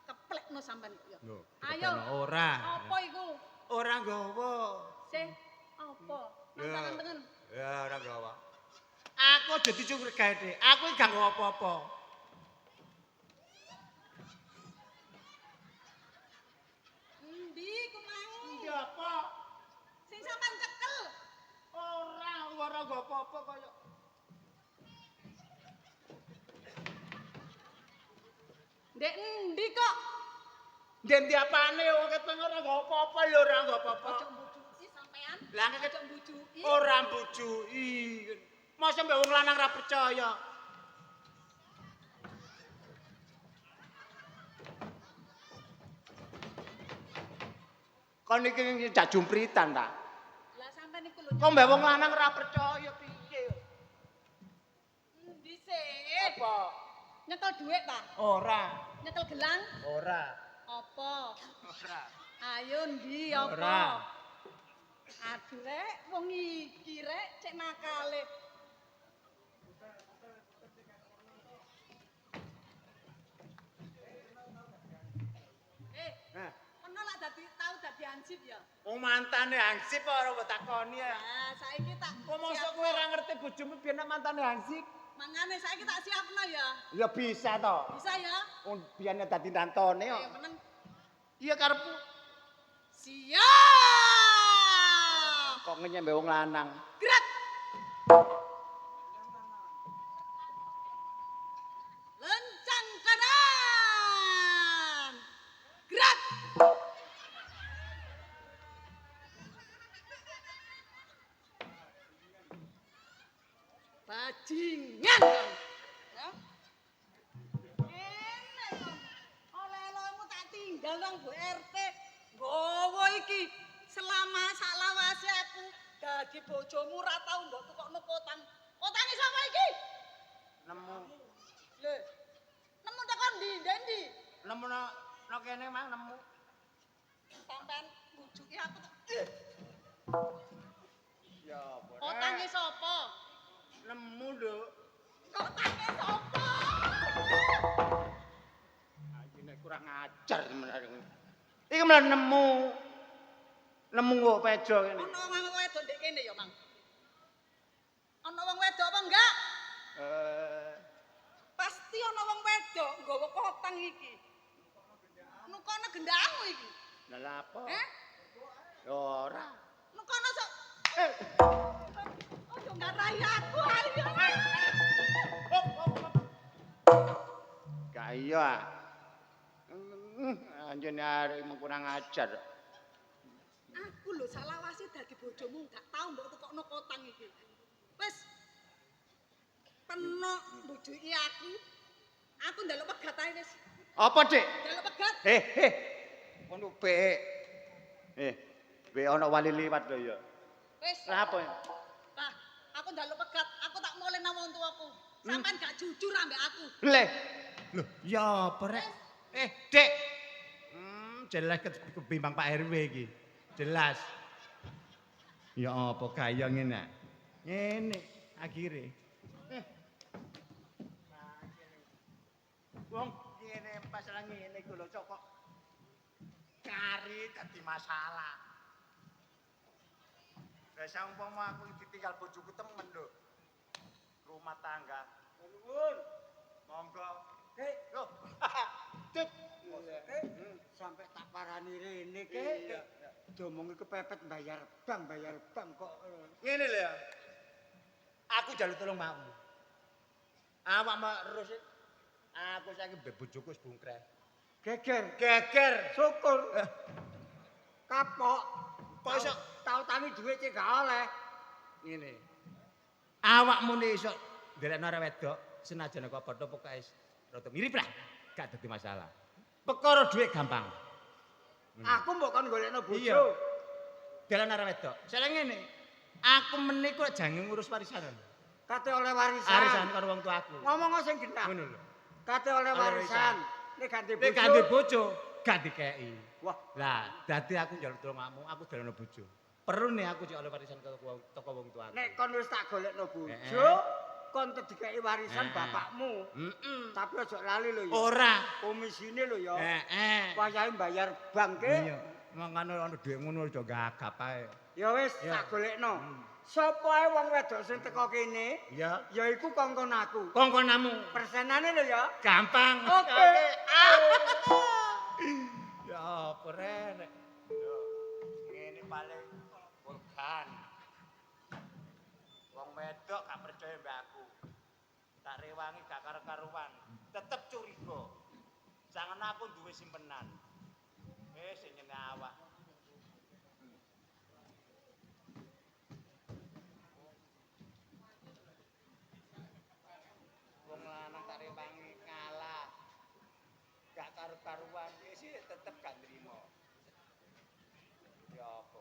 keplekno sampean ya. Lho, Ayo. Ora. Apa iku? Ora nggawa. Sing apa? Nang tangan tengen. Ya ora nggawa. Aku aja dicurigai, Dik. Aku iki gak nggawa apa-apa. Endi ku mau? Endi apa? Sing sampean cekel. Ora, ora nggawa apa-apa kaya. Ndek endi kok? Ndek endi apane wong keteng ora nggawa apa-apa lho, ora nggawa apa-apa. Aja mbujuki sampean. Lah aja mbujuki. Ora mbujuki. Masa mbek wong lanang ora percaya. Kon iki jak jumpritan ta? Lah sampean iku lho. Kok mbek wong lanang ora percaya piye? Endi sih? Apa? Nyekel dhuwit ta? Ora. Nyekel gelang? Ora. Apa? Ora. Ayo ndi apa? Ora. Aduh rek, wong iki rek cek nakale. Nah, Ono lak dadi tau dadi hansip ya? Wong mantane hansip ora mbok takoni ya. Nah, saiki tak Kok mosok kowe ora ngerti bojomu biyen nek mantane hansip? Mangane saiki tak siapno ya. Ya bisa to. Bisa ya? Wong biyen dadi tantone kok. Ayo meneng. Iya karepmu. Siap. Kok ngenyek mbek wong lanang. Gerak. Lencang kanan. Gerak. Bajingan. Ya. Kene kon. Oleh-olehmu tak tinggal nang Bu RT. Nggawa iki selama saklawase aku dadi bojomu ora tau mbok tukokno kotang. Kotange sapa iki? Nemu. Lho. Nemu teko ndi? Ndi? Nemu no kene mang nemu. Sampean bujuki aku tak. Ya apa? Kotange sapa? Nemu, Nduk. Kotange sapa? Iki nek kurang ajar temen arek. Iki malah nemu. Nemu kok pejo kene. Ana wong wedok ndek kene ya, Mang. Ana wong wedok apa enggak? Pasti ana wong wedok nggawa kotang iki. Nukono gendakmu iki. Lah lha apa? Eh? Ya ora. Nukono sok. Ojo ngarai aku ayo. Gak iya. Anjene arek mung kurang ajar. lho salawasi dadi bojomu gak tau mbok tukokno kotang iki. Wis. Penok mbujuki aku. Aku njaluk pegat ae wis. Apa, Dik? Njaluk pegat. Eh, eh. Ono pe. Eh, be ono wali liwat lho ya. Wis. Lah apa? Lah, aku njaluk pegat, aku tak mulih nang wong tuaku. Sampeyan gak jujur ambek aku. Leh, Lho, ya apa rek? Eh, Dik. Jelas kebimbang Pak RW iki. Jelas. Ya apa kaya ngene? Ngene akhire. Wong ngene masalah ngene iku lho kok kari dadi masalah. Lah saumpama aku ditinggal bojoku temen lho. Rumah tangga. Nuwun. Monggo. Kek, Lho. Dik. kek, sampai tak parani rene kek. Diomongi kepepet bayar bank kok. Ngene lho ya. Aku njaluk tolong makmu. Awak mak terus aku saiki mbek bojoku wis bungkreh. Geger, Geger. syukur. Kapok. Kok iso tau tangi dhuwit cek gak oleh. ngene. Awakmu nek iso nderekno arek wedok senajan kok padha pokoke wis rada mirip lah, gak dadi masalah. Perkara dhuwit gampang. Aku mbok kon golekno bojo. Iya. Dalan arek wedok. Soale ngene. Aku meniku lek jange ngurus warisan. Kate oleh warisan. Warisan karo wong tuaku. Ngomong sing genah. Ngono lho. Kate oleh Oleh warisan. Nek ganti Nek bojo. gak ndek bojo, gak dikeki. Wah, Lah, dadi aku njaluk tulung awakmu, aku dalano bojo. Perlu nih aku cek oleh warisan teko wong tuaku. nek kon wis tak golekno bojo, Heeh. kon dikeki warisan Heeh. bapakmu. Heeh. Tapi aja lali lho ya. Ora. Komisine lho ya. Heeh. Wayahe bayar bank ke. Iya. Mangkane ana dhuwit ngono aja gagap ae. Ya wis Iya. tak golekno. Sapa ae wong wedok sing teko kene, Iya. ya iku kongkon aku. Kongkonamu Persenane lho ya. gampang. Oke. Ya apa rek? Yo, ngene paling vulkan. Wong wedok gak percaya mbek aku. Tak rewangi gak karo-karuan, tetep curiga. Jangan aku duwe simpenan. Eh, sing ngene awak. Wong lanang tak rewangi ngalah. Gak karo-karuan, wis tetep gak nrimo. Ya apa?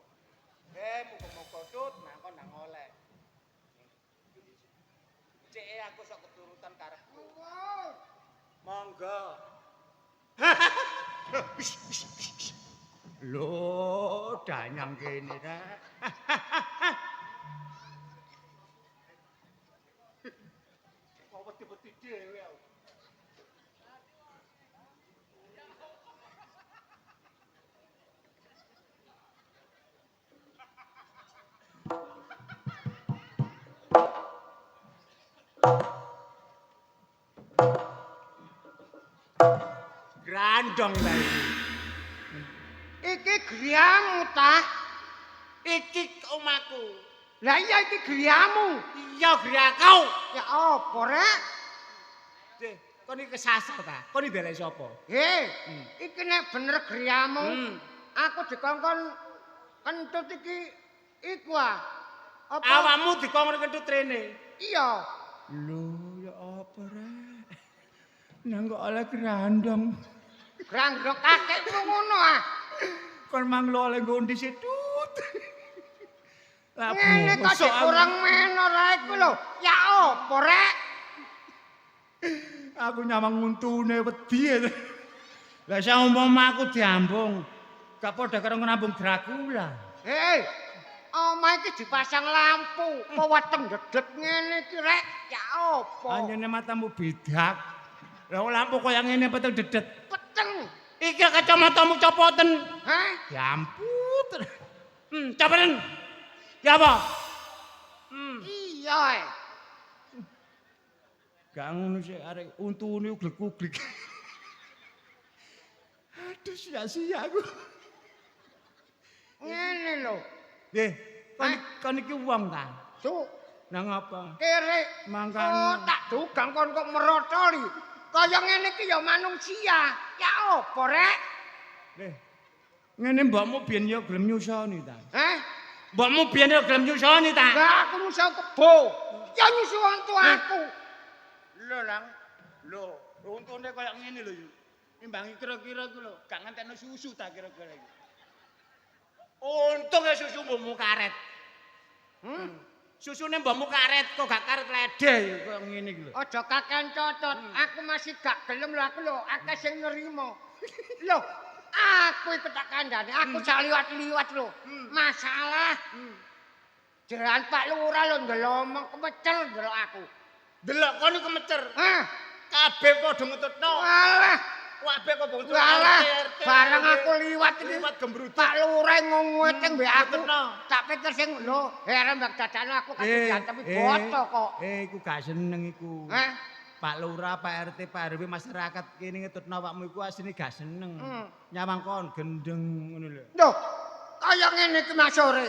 Eh, muga-muga tut nangkon nang oleh. Cek aku sok keturutan karepku. Monggo. Lho, danyang kene rek. Kok wedi-wedi dhewe aku. Grandong ta iki. Iki griyamu ta? Iki omahku. Lah iya iki griyamu. Iya griyaku. Ya apa rek? Deh, kon iki kesasar ta? Kon iki ndelek sapa? Hei, iki nek bener griyamu, Hmm. aku dikongkon kentut iki iku ah. Apa? Awakmu dikongkon kentut rene. Iya. Lho, ya apa rek? Nang kok oleh grandong. Grandong kakekmu ngono ah. Kon mang lo oleh nggo situt. Lah Ngene kok bosok aku. kurang men ora iku lho. Ya apa rek? Aku nyamang untune wedi. ya. Lah saumpama aku diambung, gak padha karo ngrambung Dracula. Hei, omah iki dipasang lampu, kok weteng dedet ngene iki rek. Ya apa? Anjene matamu bidak. Lah lampu kaya ngene peteng dedet. Peteng. Iki kacamatamu copoten. Hah? Diamput. Copoten. Ya apa? Iya. eh. Gak ngono sih arek untune ugleg-ugleg. Aduh sia-sia aku. Ngene lho. Nggih, kon iki wong ta? Cuk, Nang apa? kere. Mangkane. Oh, tak dugang kon kok merotoli. Kaya ngene iki ya manungsia. Ya apa rek? Nggih. Ngene mbokmu biyen ya gelem nyusoni ta. Heh? Mbokmu biyen ya gelem nyusoni ta. Lah aku nyusu kebo. Ya nyusu wong tuaku. Lho Lang. Lho, untune koyo ngene lho yu. Imbangi kira-kira iku lho, gak ngentekno susu ta kira-kira iki. Untung ya susu mbokmu karet. Susune mbokmu karet kok gak karet ledeh koyo ngene iki lho. Aja kakean cocot. Aku masih gak gelem lho aku lho, akeh sing nerima. Lho, aku iku tak kandhane, aku sak liwat-liwat lho. Masalah. Jalan Pak Lurah lho ndelomong kemecer ndelok aku. Delok kon iku kemecer. Hah? Kabeh padha ngetutno. Walah, Kabeh kok bangsa walah. RT. Bareng aku liwat iki liwat gembruduk. Pak Lurah ngomong mbek aku. Ngetutno. Tak pikir sing lho, heran mbak dadakno aku kadung diantemi boto kok. Iku gak seneng iku. Hah? Pak Lurah, Pak RT, Pak RW masyarakat kene ngetutno awakmu iku asline gak seneng. Nyawang kon gendeng ngono lho. Lho, kaya ngene iki Mas sore.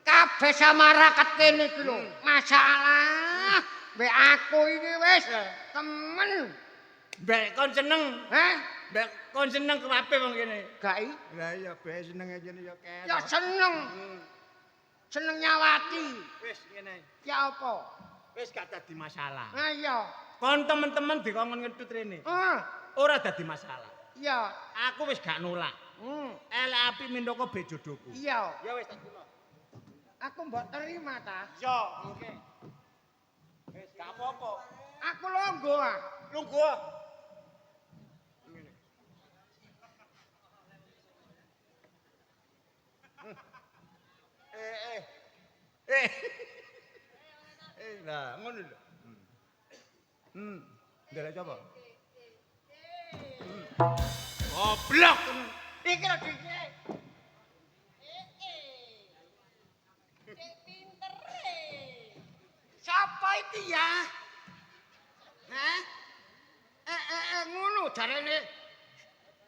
Kabeh masyarakat kene iki lho, masalah mbek aku iki wis temen. Mbek kon seneng, Hah? mbek kon seneng kabeh wong kene. Gak i? Lah iya mbek seneng aja ya ketok. Ya seneng. Seneng nyawati. Wis ngene. Ya apa? Wis gak dadi masalah. Ha iya. Kon temen-temen dikongkon ngentut rene. Heeh. Ora dadi masalah. Iya. Aku wis gak nolak. Elek api minangka be jodohku. Iya. Ya wis tak terima. Aku mbok terima ta? Yo, oke. Wis gak apa-apa. Aku longgo ah. Lungguh. Lah ngono lho. Ndelok coba. Goblok. Iki lho dhisik. Cek pintere. Sapa iki ya? Hah? Ngono jarene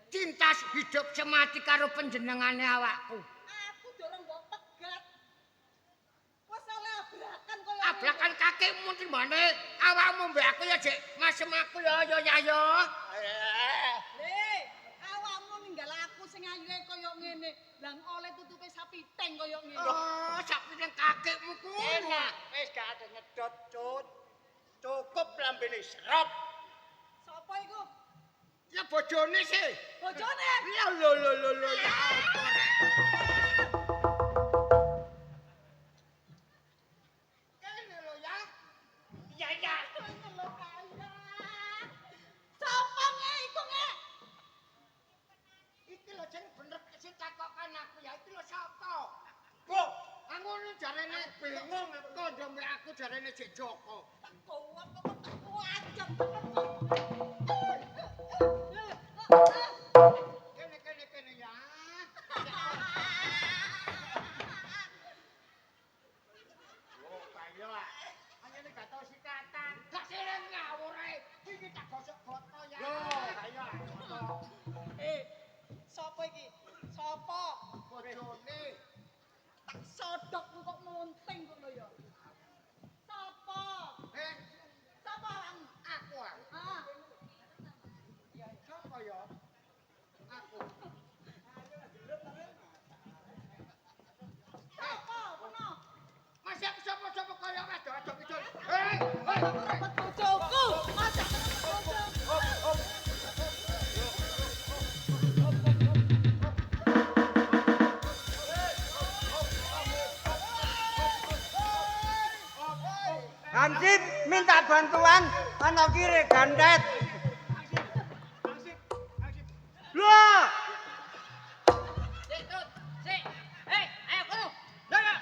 cinta hidup semati karo panjenengane awakku. Aku dorong mbok pegat. Wes oleh abrakan koyo Abrakan kakimu timbane awakmu mbek aku ya jek ngasem aku ya ya ya ya. Le, awakmu ninggal aku sing ayu koyo ngene. Lah oleh tutupe sapi teng koyo ngene. Oh, sapi teng kakekmu kuwi. Enak, wis gak ada nyedot, Cut. Cukup lambene serop. Sopo iku? Ya bojone sih. Bojone. Ya lho lho lho lho ya apa rek. Kene lho ya. Ya ya. Lho kaya. Sopo nge iku nge? Iki lho sing bener sing takokan aku ya iki lho sapa? Kok Ngono jarene bingung aku. Kondo mbek aku jarene Cek Joko. Tak gowok kok tak wajak temen kok. Kene kene kene ya. Oh, kaya ah. Anyene gak tau sikatan. Gak sireng ngawur ae. Iki tak gosok boto ya. Lho, kaya ah. Eh, sapa iki? Sapa? Bojone. Tak sodok kok monting kok lho ya. Sapa? Eh, Sapa awakmu? aku ah. Ah, Sapa ya? Aku. sapa kono? Masih aku sapa-sapa kaya ado-ado kidul. Hei, hei. Rebet bojoku. Aja rebet bojoku. Hansip minta bantuan ana kire gandet. Lah, Sik, Tut. Sik. Hei, ayo kono. Lah.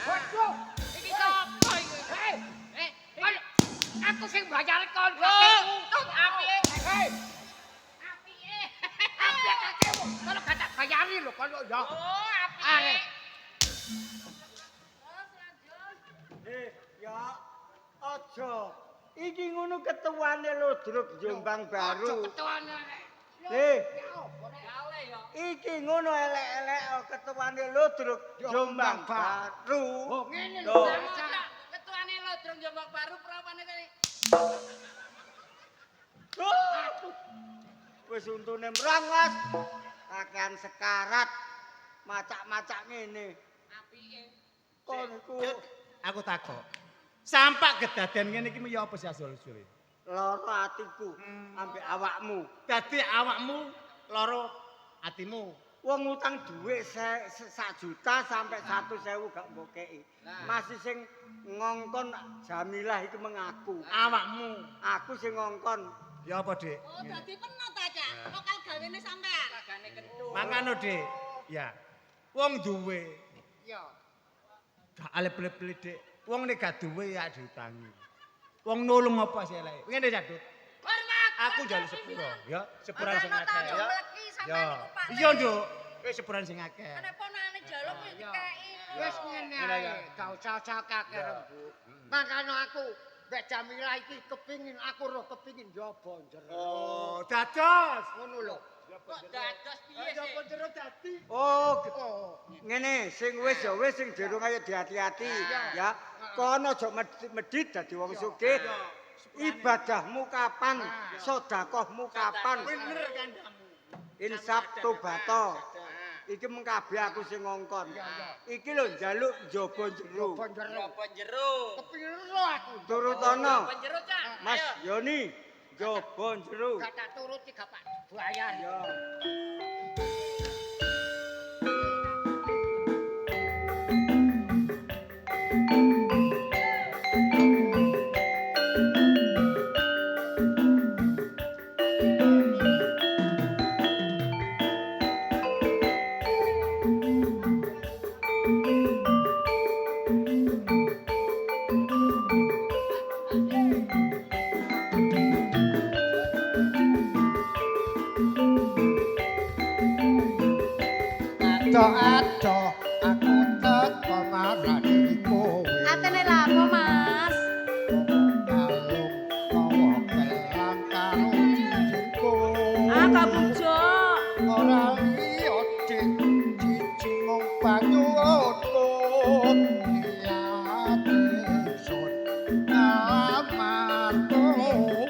Waduh. Iki sapa iki? Hei, Eh, ayo. Aku sing bayar kon Lho, kakekmu. Tut, apike? Hei, Apike. apik kakekmu. Kalau gak tak bayari lho kon ya. Oh, apike. Arek. Terus lanjut. ya aja. Iki ngono ketuane Ludruk Jombang Aja Baru. ketuane rek. Eh, Ya apa rek? Gawe ya. iki ngono elek-elek ketuane Ludruk Jombang Baru. Oh, ngene lho. Loh. bangsa. Ketuane Ludruk Jombang Baru perawane kene. Aduh. Wis untune mrongos. Kakean sekarat. Macak-macak ngene. Apike. Kon iku Aku takok. Sampak kedaden ngene iki ya apa sih asal-usule? Lara atiku ambek awakmu. Dadi awakmu lara atimu. Wong utang dhuwit sak juta sampai 100.000 gak mbok kei. Masih sing ngongkon Jamilah iku mengaku. Awakmu. Aku sing ngongkon. Ya apa, Dik? Oh, dadi peno ta, Cak? Lokal gawene sampean. Kagane kentu. Mangano, Dik. Ya. Wong duwe. Ya. Gak alep-alep, Dik. Wong nek gak duwe ya diutangi. Wong nulung apa sih eleke? Ngene Cak Dut. Hormat. Aku njaluk sepuro, ya. Sepuran sing akeh, ya. Ya. Iya, Nduk. Wis sepuran sing akeh. Nek ponane njaluk kuwi dikeki. Wis ngene ae, gak usah kakek rembug. Mangkane aku Mbak Jamila iki kepingin aku roh kepingin njaba jero. Oh, dados. Ngono lho. Kok dados piye sih? Njaba jero dadi. Oh, ngene sing wis ya wis sing durung ayo dihati-hati ya. Kono aja medhit dadi wong sugih. Ibadahmu kapan? Sedekahmu kapan? Bener kandhamu. Insaf tobato. Iki mung kabeh aku sing ngongkon. Iki lho njaluk njaba jero. Njaba jero. Kepingin roh aku. Turutono. Njaba jero, Cak. Mas Yoni, njaba jero. Gak tak turuti gak Pak bayar. Ya. Adoh aku teko marani kowe. Atene lapo, Mas? Kalung mawa kelang karo cincinku. Ah, kabujo. Ora liya Dik, cici mung panyuwunku. Niat ingsun ngelamar kowe.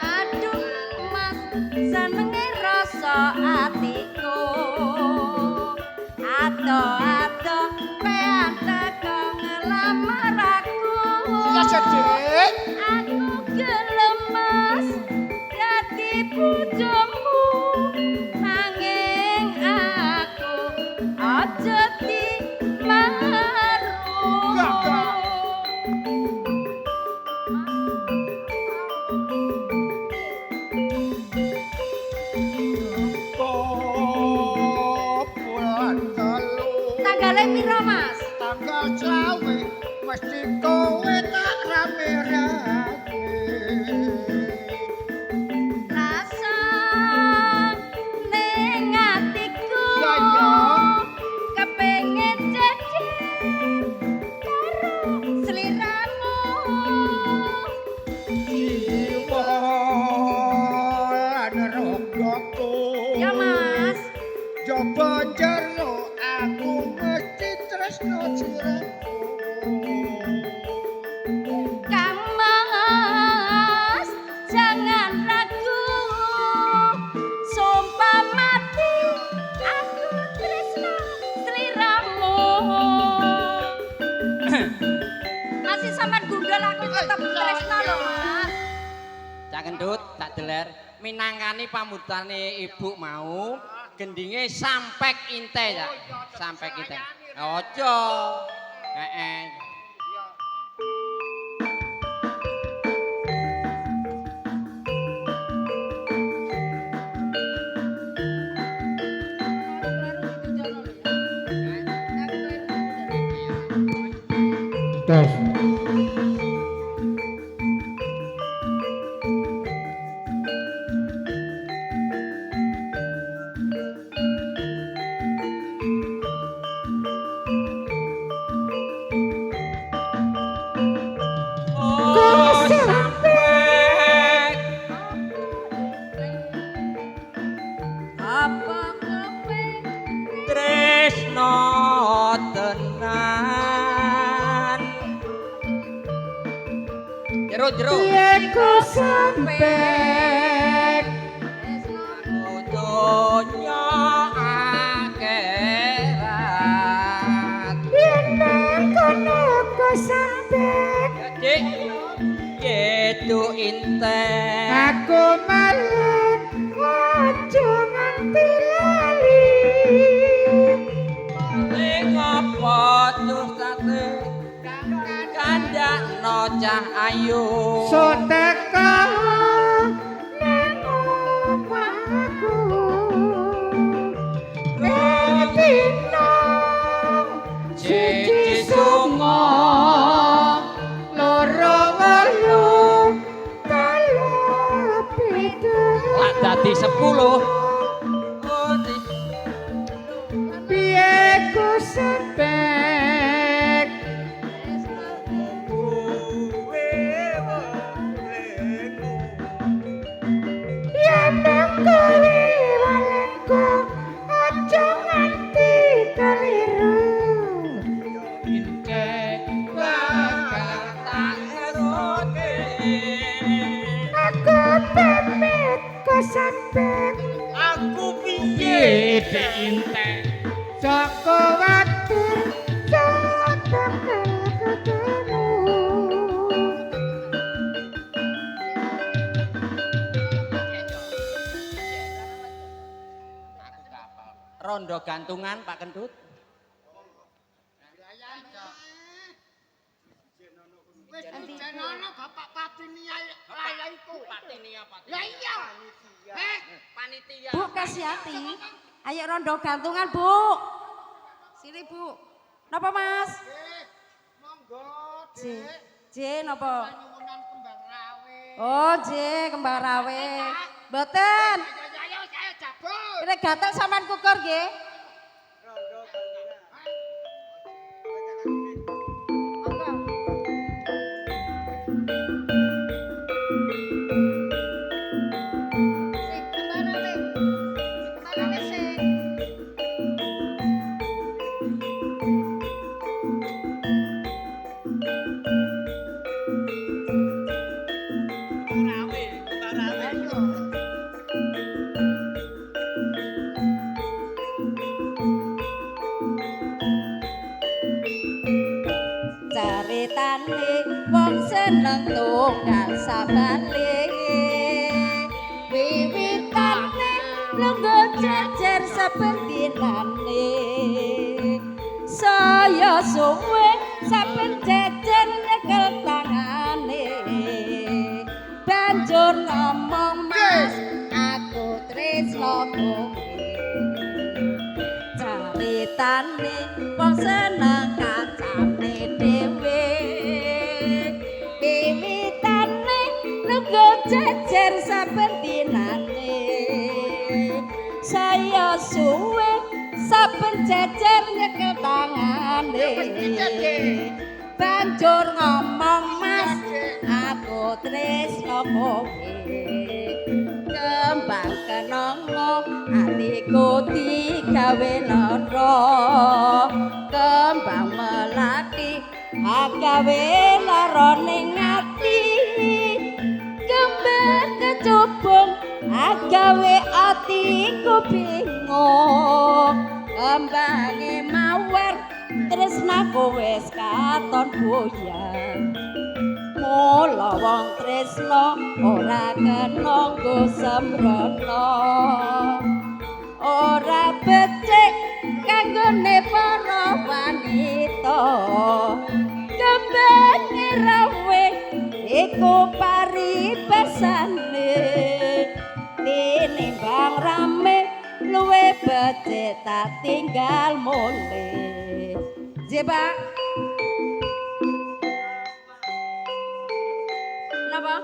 Aduh, Mas, senenge rasa atiku. Adoh-adoh pean teko ngelamar aku. Ya sedih. Aku gelem, Mas, dadi bojomu. Nanging aku aja dimaru. Gak. Bulan telu. Tanggale piro, Mas? Tanggal 25 mesti kowe tak rame-rame. Rasa ning atiku. Ya, ya. Kepengin jejer karo sliramu. Jiwa lan ragaku. Ya, Mas. Jaba jero aku mesti tresno sliramu. Kang Mas, jangan ragu. Sumpah mati aku tresno sliramu. Masih sampean gundul aku tetep tresno lho, Mas. Cak Kendut, tak deler. Minangkani pamutane ibu mau, gendinge sampek inte, Cak. Sampek inte. Aja. Heeh. Tes. Oh, sampek. Apa kowe Tresno tenan. Jero jero. Piye ku sampe Cik. Yedu inten. Aku malam aja nganti lali. Ning apa dustate kandakno cah ayu. Soteka nang omahku. Dino Siji songo loro wolu telu pitu. Lak dadi 10. Piye ku sepek yen nang kowe walengku aja nganti keliru. Intek bakal tak eroke. Aku pamit ku sepek Aku piye Dek Intek? Joko watir bakal ketemu. Rondo gantungan Pak Kentut. Wis dijenono Bapak Patinia laya iku. Patinia, Patinia. Lah iya. Heh, Panitia. Bu Kasiati, ayo rondo gantungan, Bu. Sini, Bu. Napa, Mas? Nggih. Monggo, J. Dik. J napa? Nyuwunan kembang rawe. Oh, J, kembang rawe. Mboten. Ayo ayo saya jabut. Nek gatel sampean kukur nggih. Monggo. Sik, kembanane. Kembanane sik. Rawe, rawe. Caritane wong seneng tunggal sabale. Wiwitane lungguh jejer saben dinane. Saya suwe saben jejer nyekel tangane. Banjur ngomong Mas, aku tresno kowe. Caritane wong seneng kancane dhewe. Wiwitane lungguh jejer saben dinane. Saya suwe saben jejer nyekel tangane. Banjur ngomong Mas, aku tresno kowe. Kembang kenanga atiku digawe lara. Kembang melati agawe lara ning ati. Kembang kecubung agawe atiku bingung. Kembange mawar tresnaku wis katon buyar. Mula wong tresna ora kena nggo sembrono. Ora becik kanggone para wanita. Kembange rawe iku paribasane. Tinimbang rame luwe becik tak tinggal mulih. Nggih, Pak. Napa?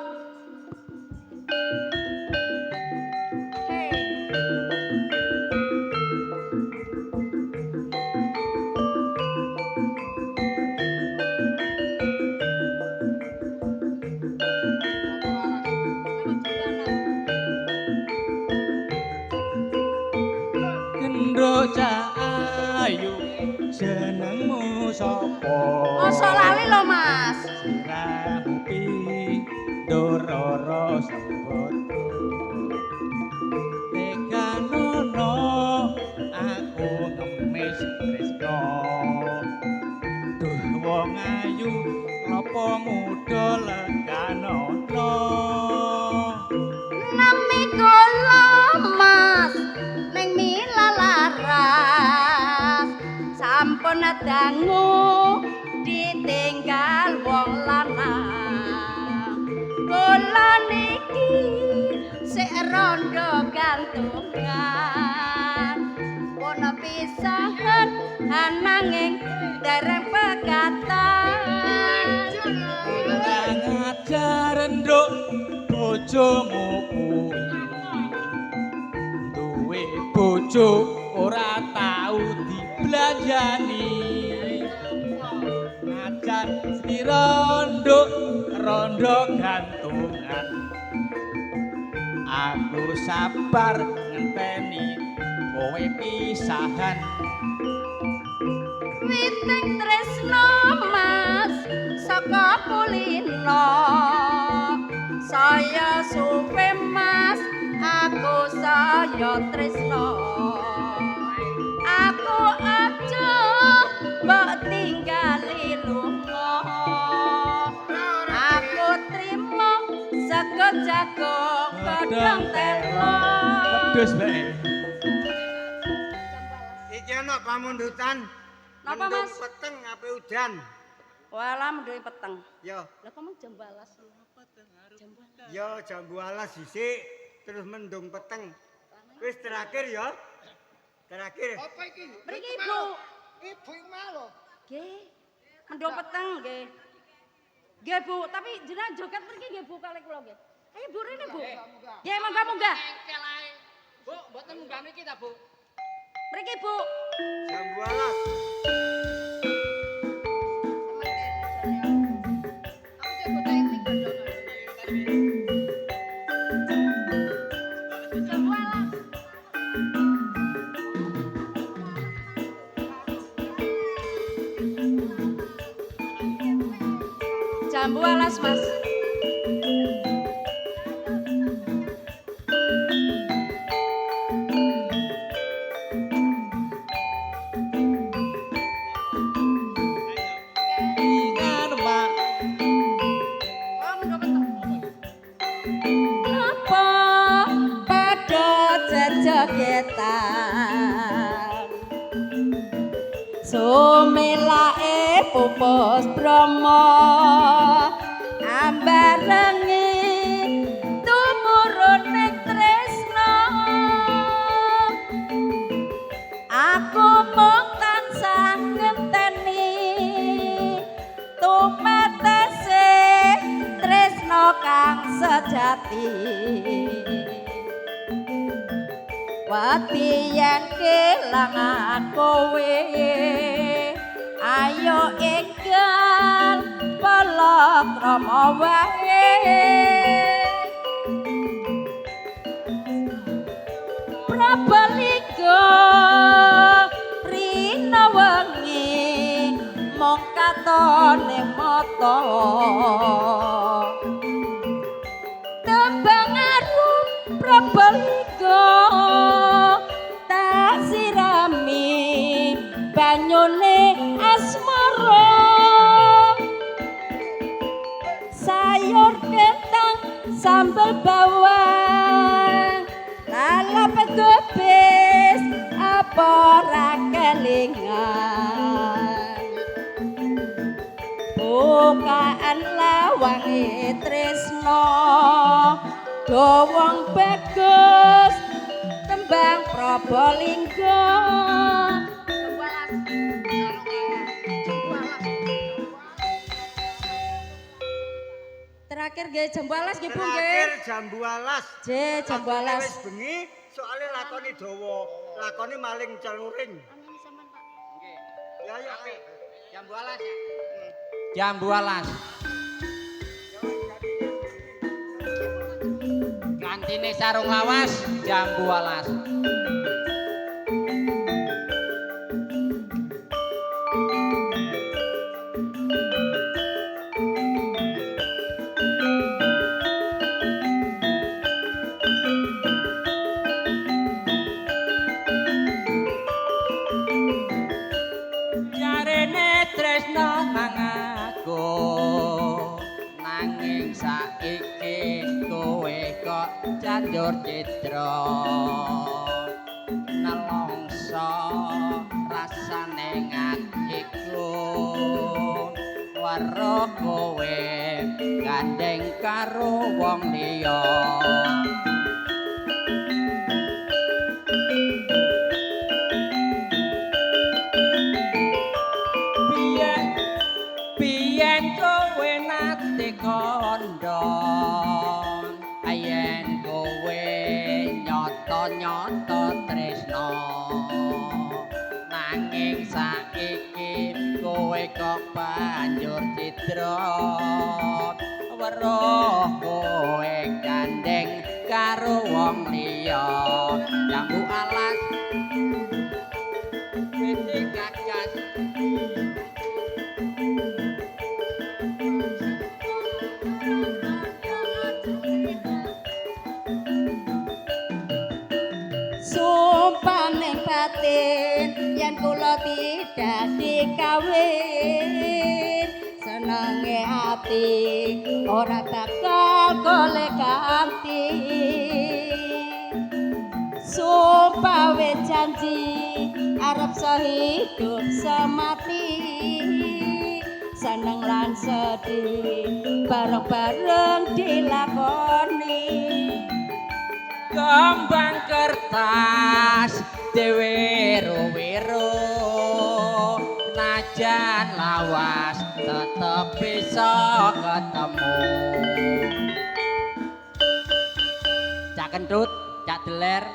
Hei. Gendro cah ayu jenengmu sapa? Mosok lali lho, Mas. Sirahmu pindororo sembot. Teganono aku ngemis tresno. Duh wong ayu klopo Rupa muda leganono. Nami kula Mas ning milalaras sampun dangu ditinggal wong lanang. Kula niki sik rondo gantungan. Pun pisahan ananging dereng pegatan. Kurang ajar nduk bojomu kuwi. Duwe bojo ora tau diblanjani. Ngajar slira nduk rondo gantungan. Aku sabar ngenteni kowe pisahan. Witing tresno Mas saka kulino. Saya suwe Mas aku saya tresno. Aku aja mbok tinggali lunga. Aku trimo sego jagung godhong telo. Wedhus bae. Iki ana pamundutan. Napa, Mendung Mas? Peteng ape udan. Walah mendung peteng. Ya, Lah kok mung jam 12. Jam 12. Ya jambu alas dhisik terus mendung peteng. Wis terakhir ya. Terakhir. Apa iki? Mriki Ibu. Ibu iku malo. Nggih. Mendung peteng nggih. Nggih Bu, tapi jenengan joget mriki nggih Bu kalih kula nggih. Ayo Bu rene Bu. Nggih monggo munggah. Bu, mboten munggah mriki ta, Bu? Mriki Bu. Jambu alas. Jambu alas. Jambu alas, Mas. Ingan mak Oh, mendung peteng. Apa padha jejogetan Sumelake pupus brama ambarengi tumurun ning tresna. Aku mung tansah ngenteni tumetese tresna kang sejati. Wedi yen kelangan kowe ayo enggal palakrama wae. Prabalika rina wengi mung katone mata. Tembang arum Prabalika tak sirami banyune asmara. Sayur kentang sambel bawang lalap kubis apa ora kelingan. Bukaan lawange tresno do wong bagus tembang Probolinggo. Terakhir nggih jambu alas nggih Bu nggih. Terakhir jambu alas. Nggih jambu alas. Wis bengi soalnya lakoni dawa, lakoni maling celuring. Nggih. Ya ya. Apik. Jambu alas ya. Jambu alas. Gantine sarung lawas, jambu alas. Jarene tresno mangagung. banjur cidra nelongso rasane atiku weruh kowe gandeng karo wong liya. Biyen kowe nate kandha yen kowe nyata-nyata tresna nanging saiki kowe kok banjur cidra weruh kowe gandeng karo wong liya jambu alas wit gagas. Sumpah ning batin yen kula tidak dikawin senenge ati ora bakal golek ganti. Sumpah wis janji arep sehidup semati seneng lan sedih bareng-bareng dilakoni. Kembang kertas dhewe wiro najan lawas tetep bisa ketemu. Cak Kentut, Cak Deler,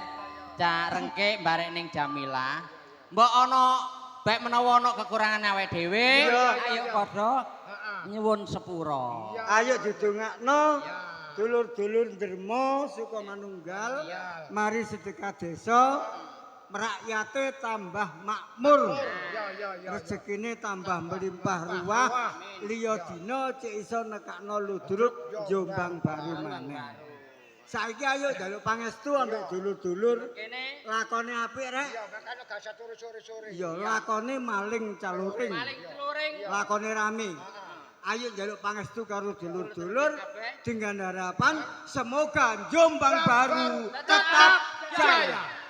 Cak Rengkik barek ning Jamila. Mbok ana baik menawa ana kekurangan awake dhewe, ayo padha nyuwun sepura. Ayo didongakno dulur-dulur Dermo Sukomanunggal, mari sedekah desa, rakyate tambah makmur, rezekine tambah melimpah ruah, liya dina cek iso nekakno ludruk Jombang baru maneh. Saiki ayo njaluk pangestu ambek dulur-dulur, lakone apik rek. Iya, makane gak usah turu sore-sore. Iya, lakone maling caluring. Maling celuring. Lakone rame. Ayo njaluk pangestu karo dulur-dulur dengan harapan semoga Jombang baru tetap jaya.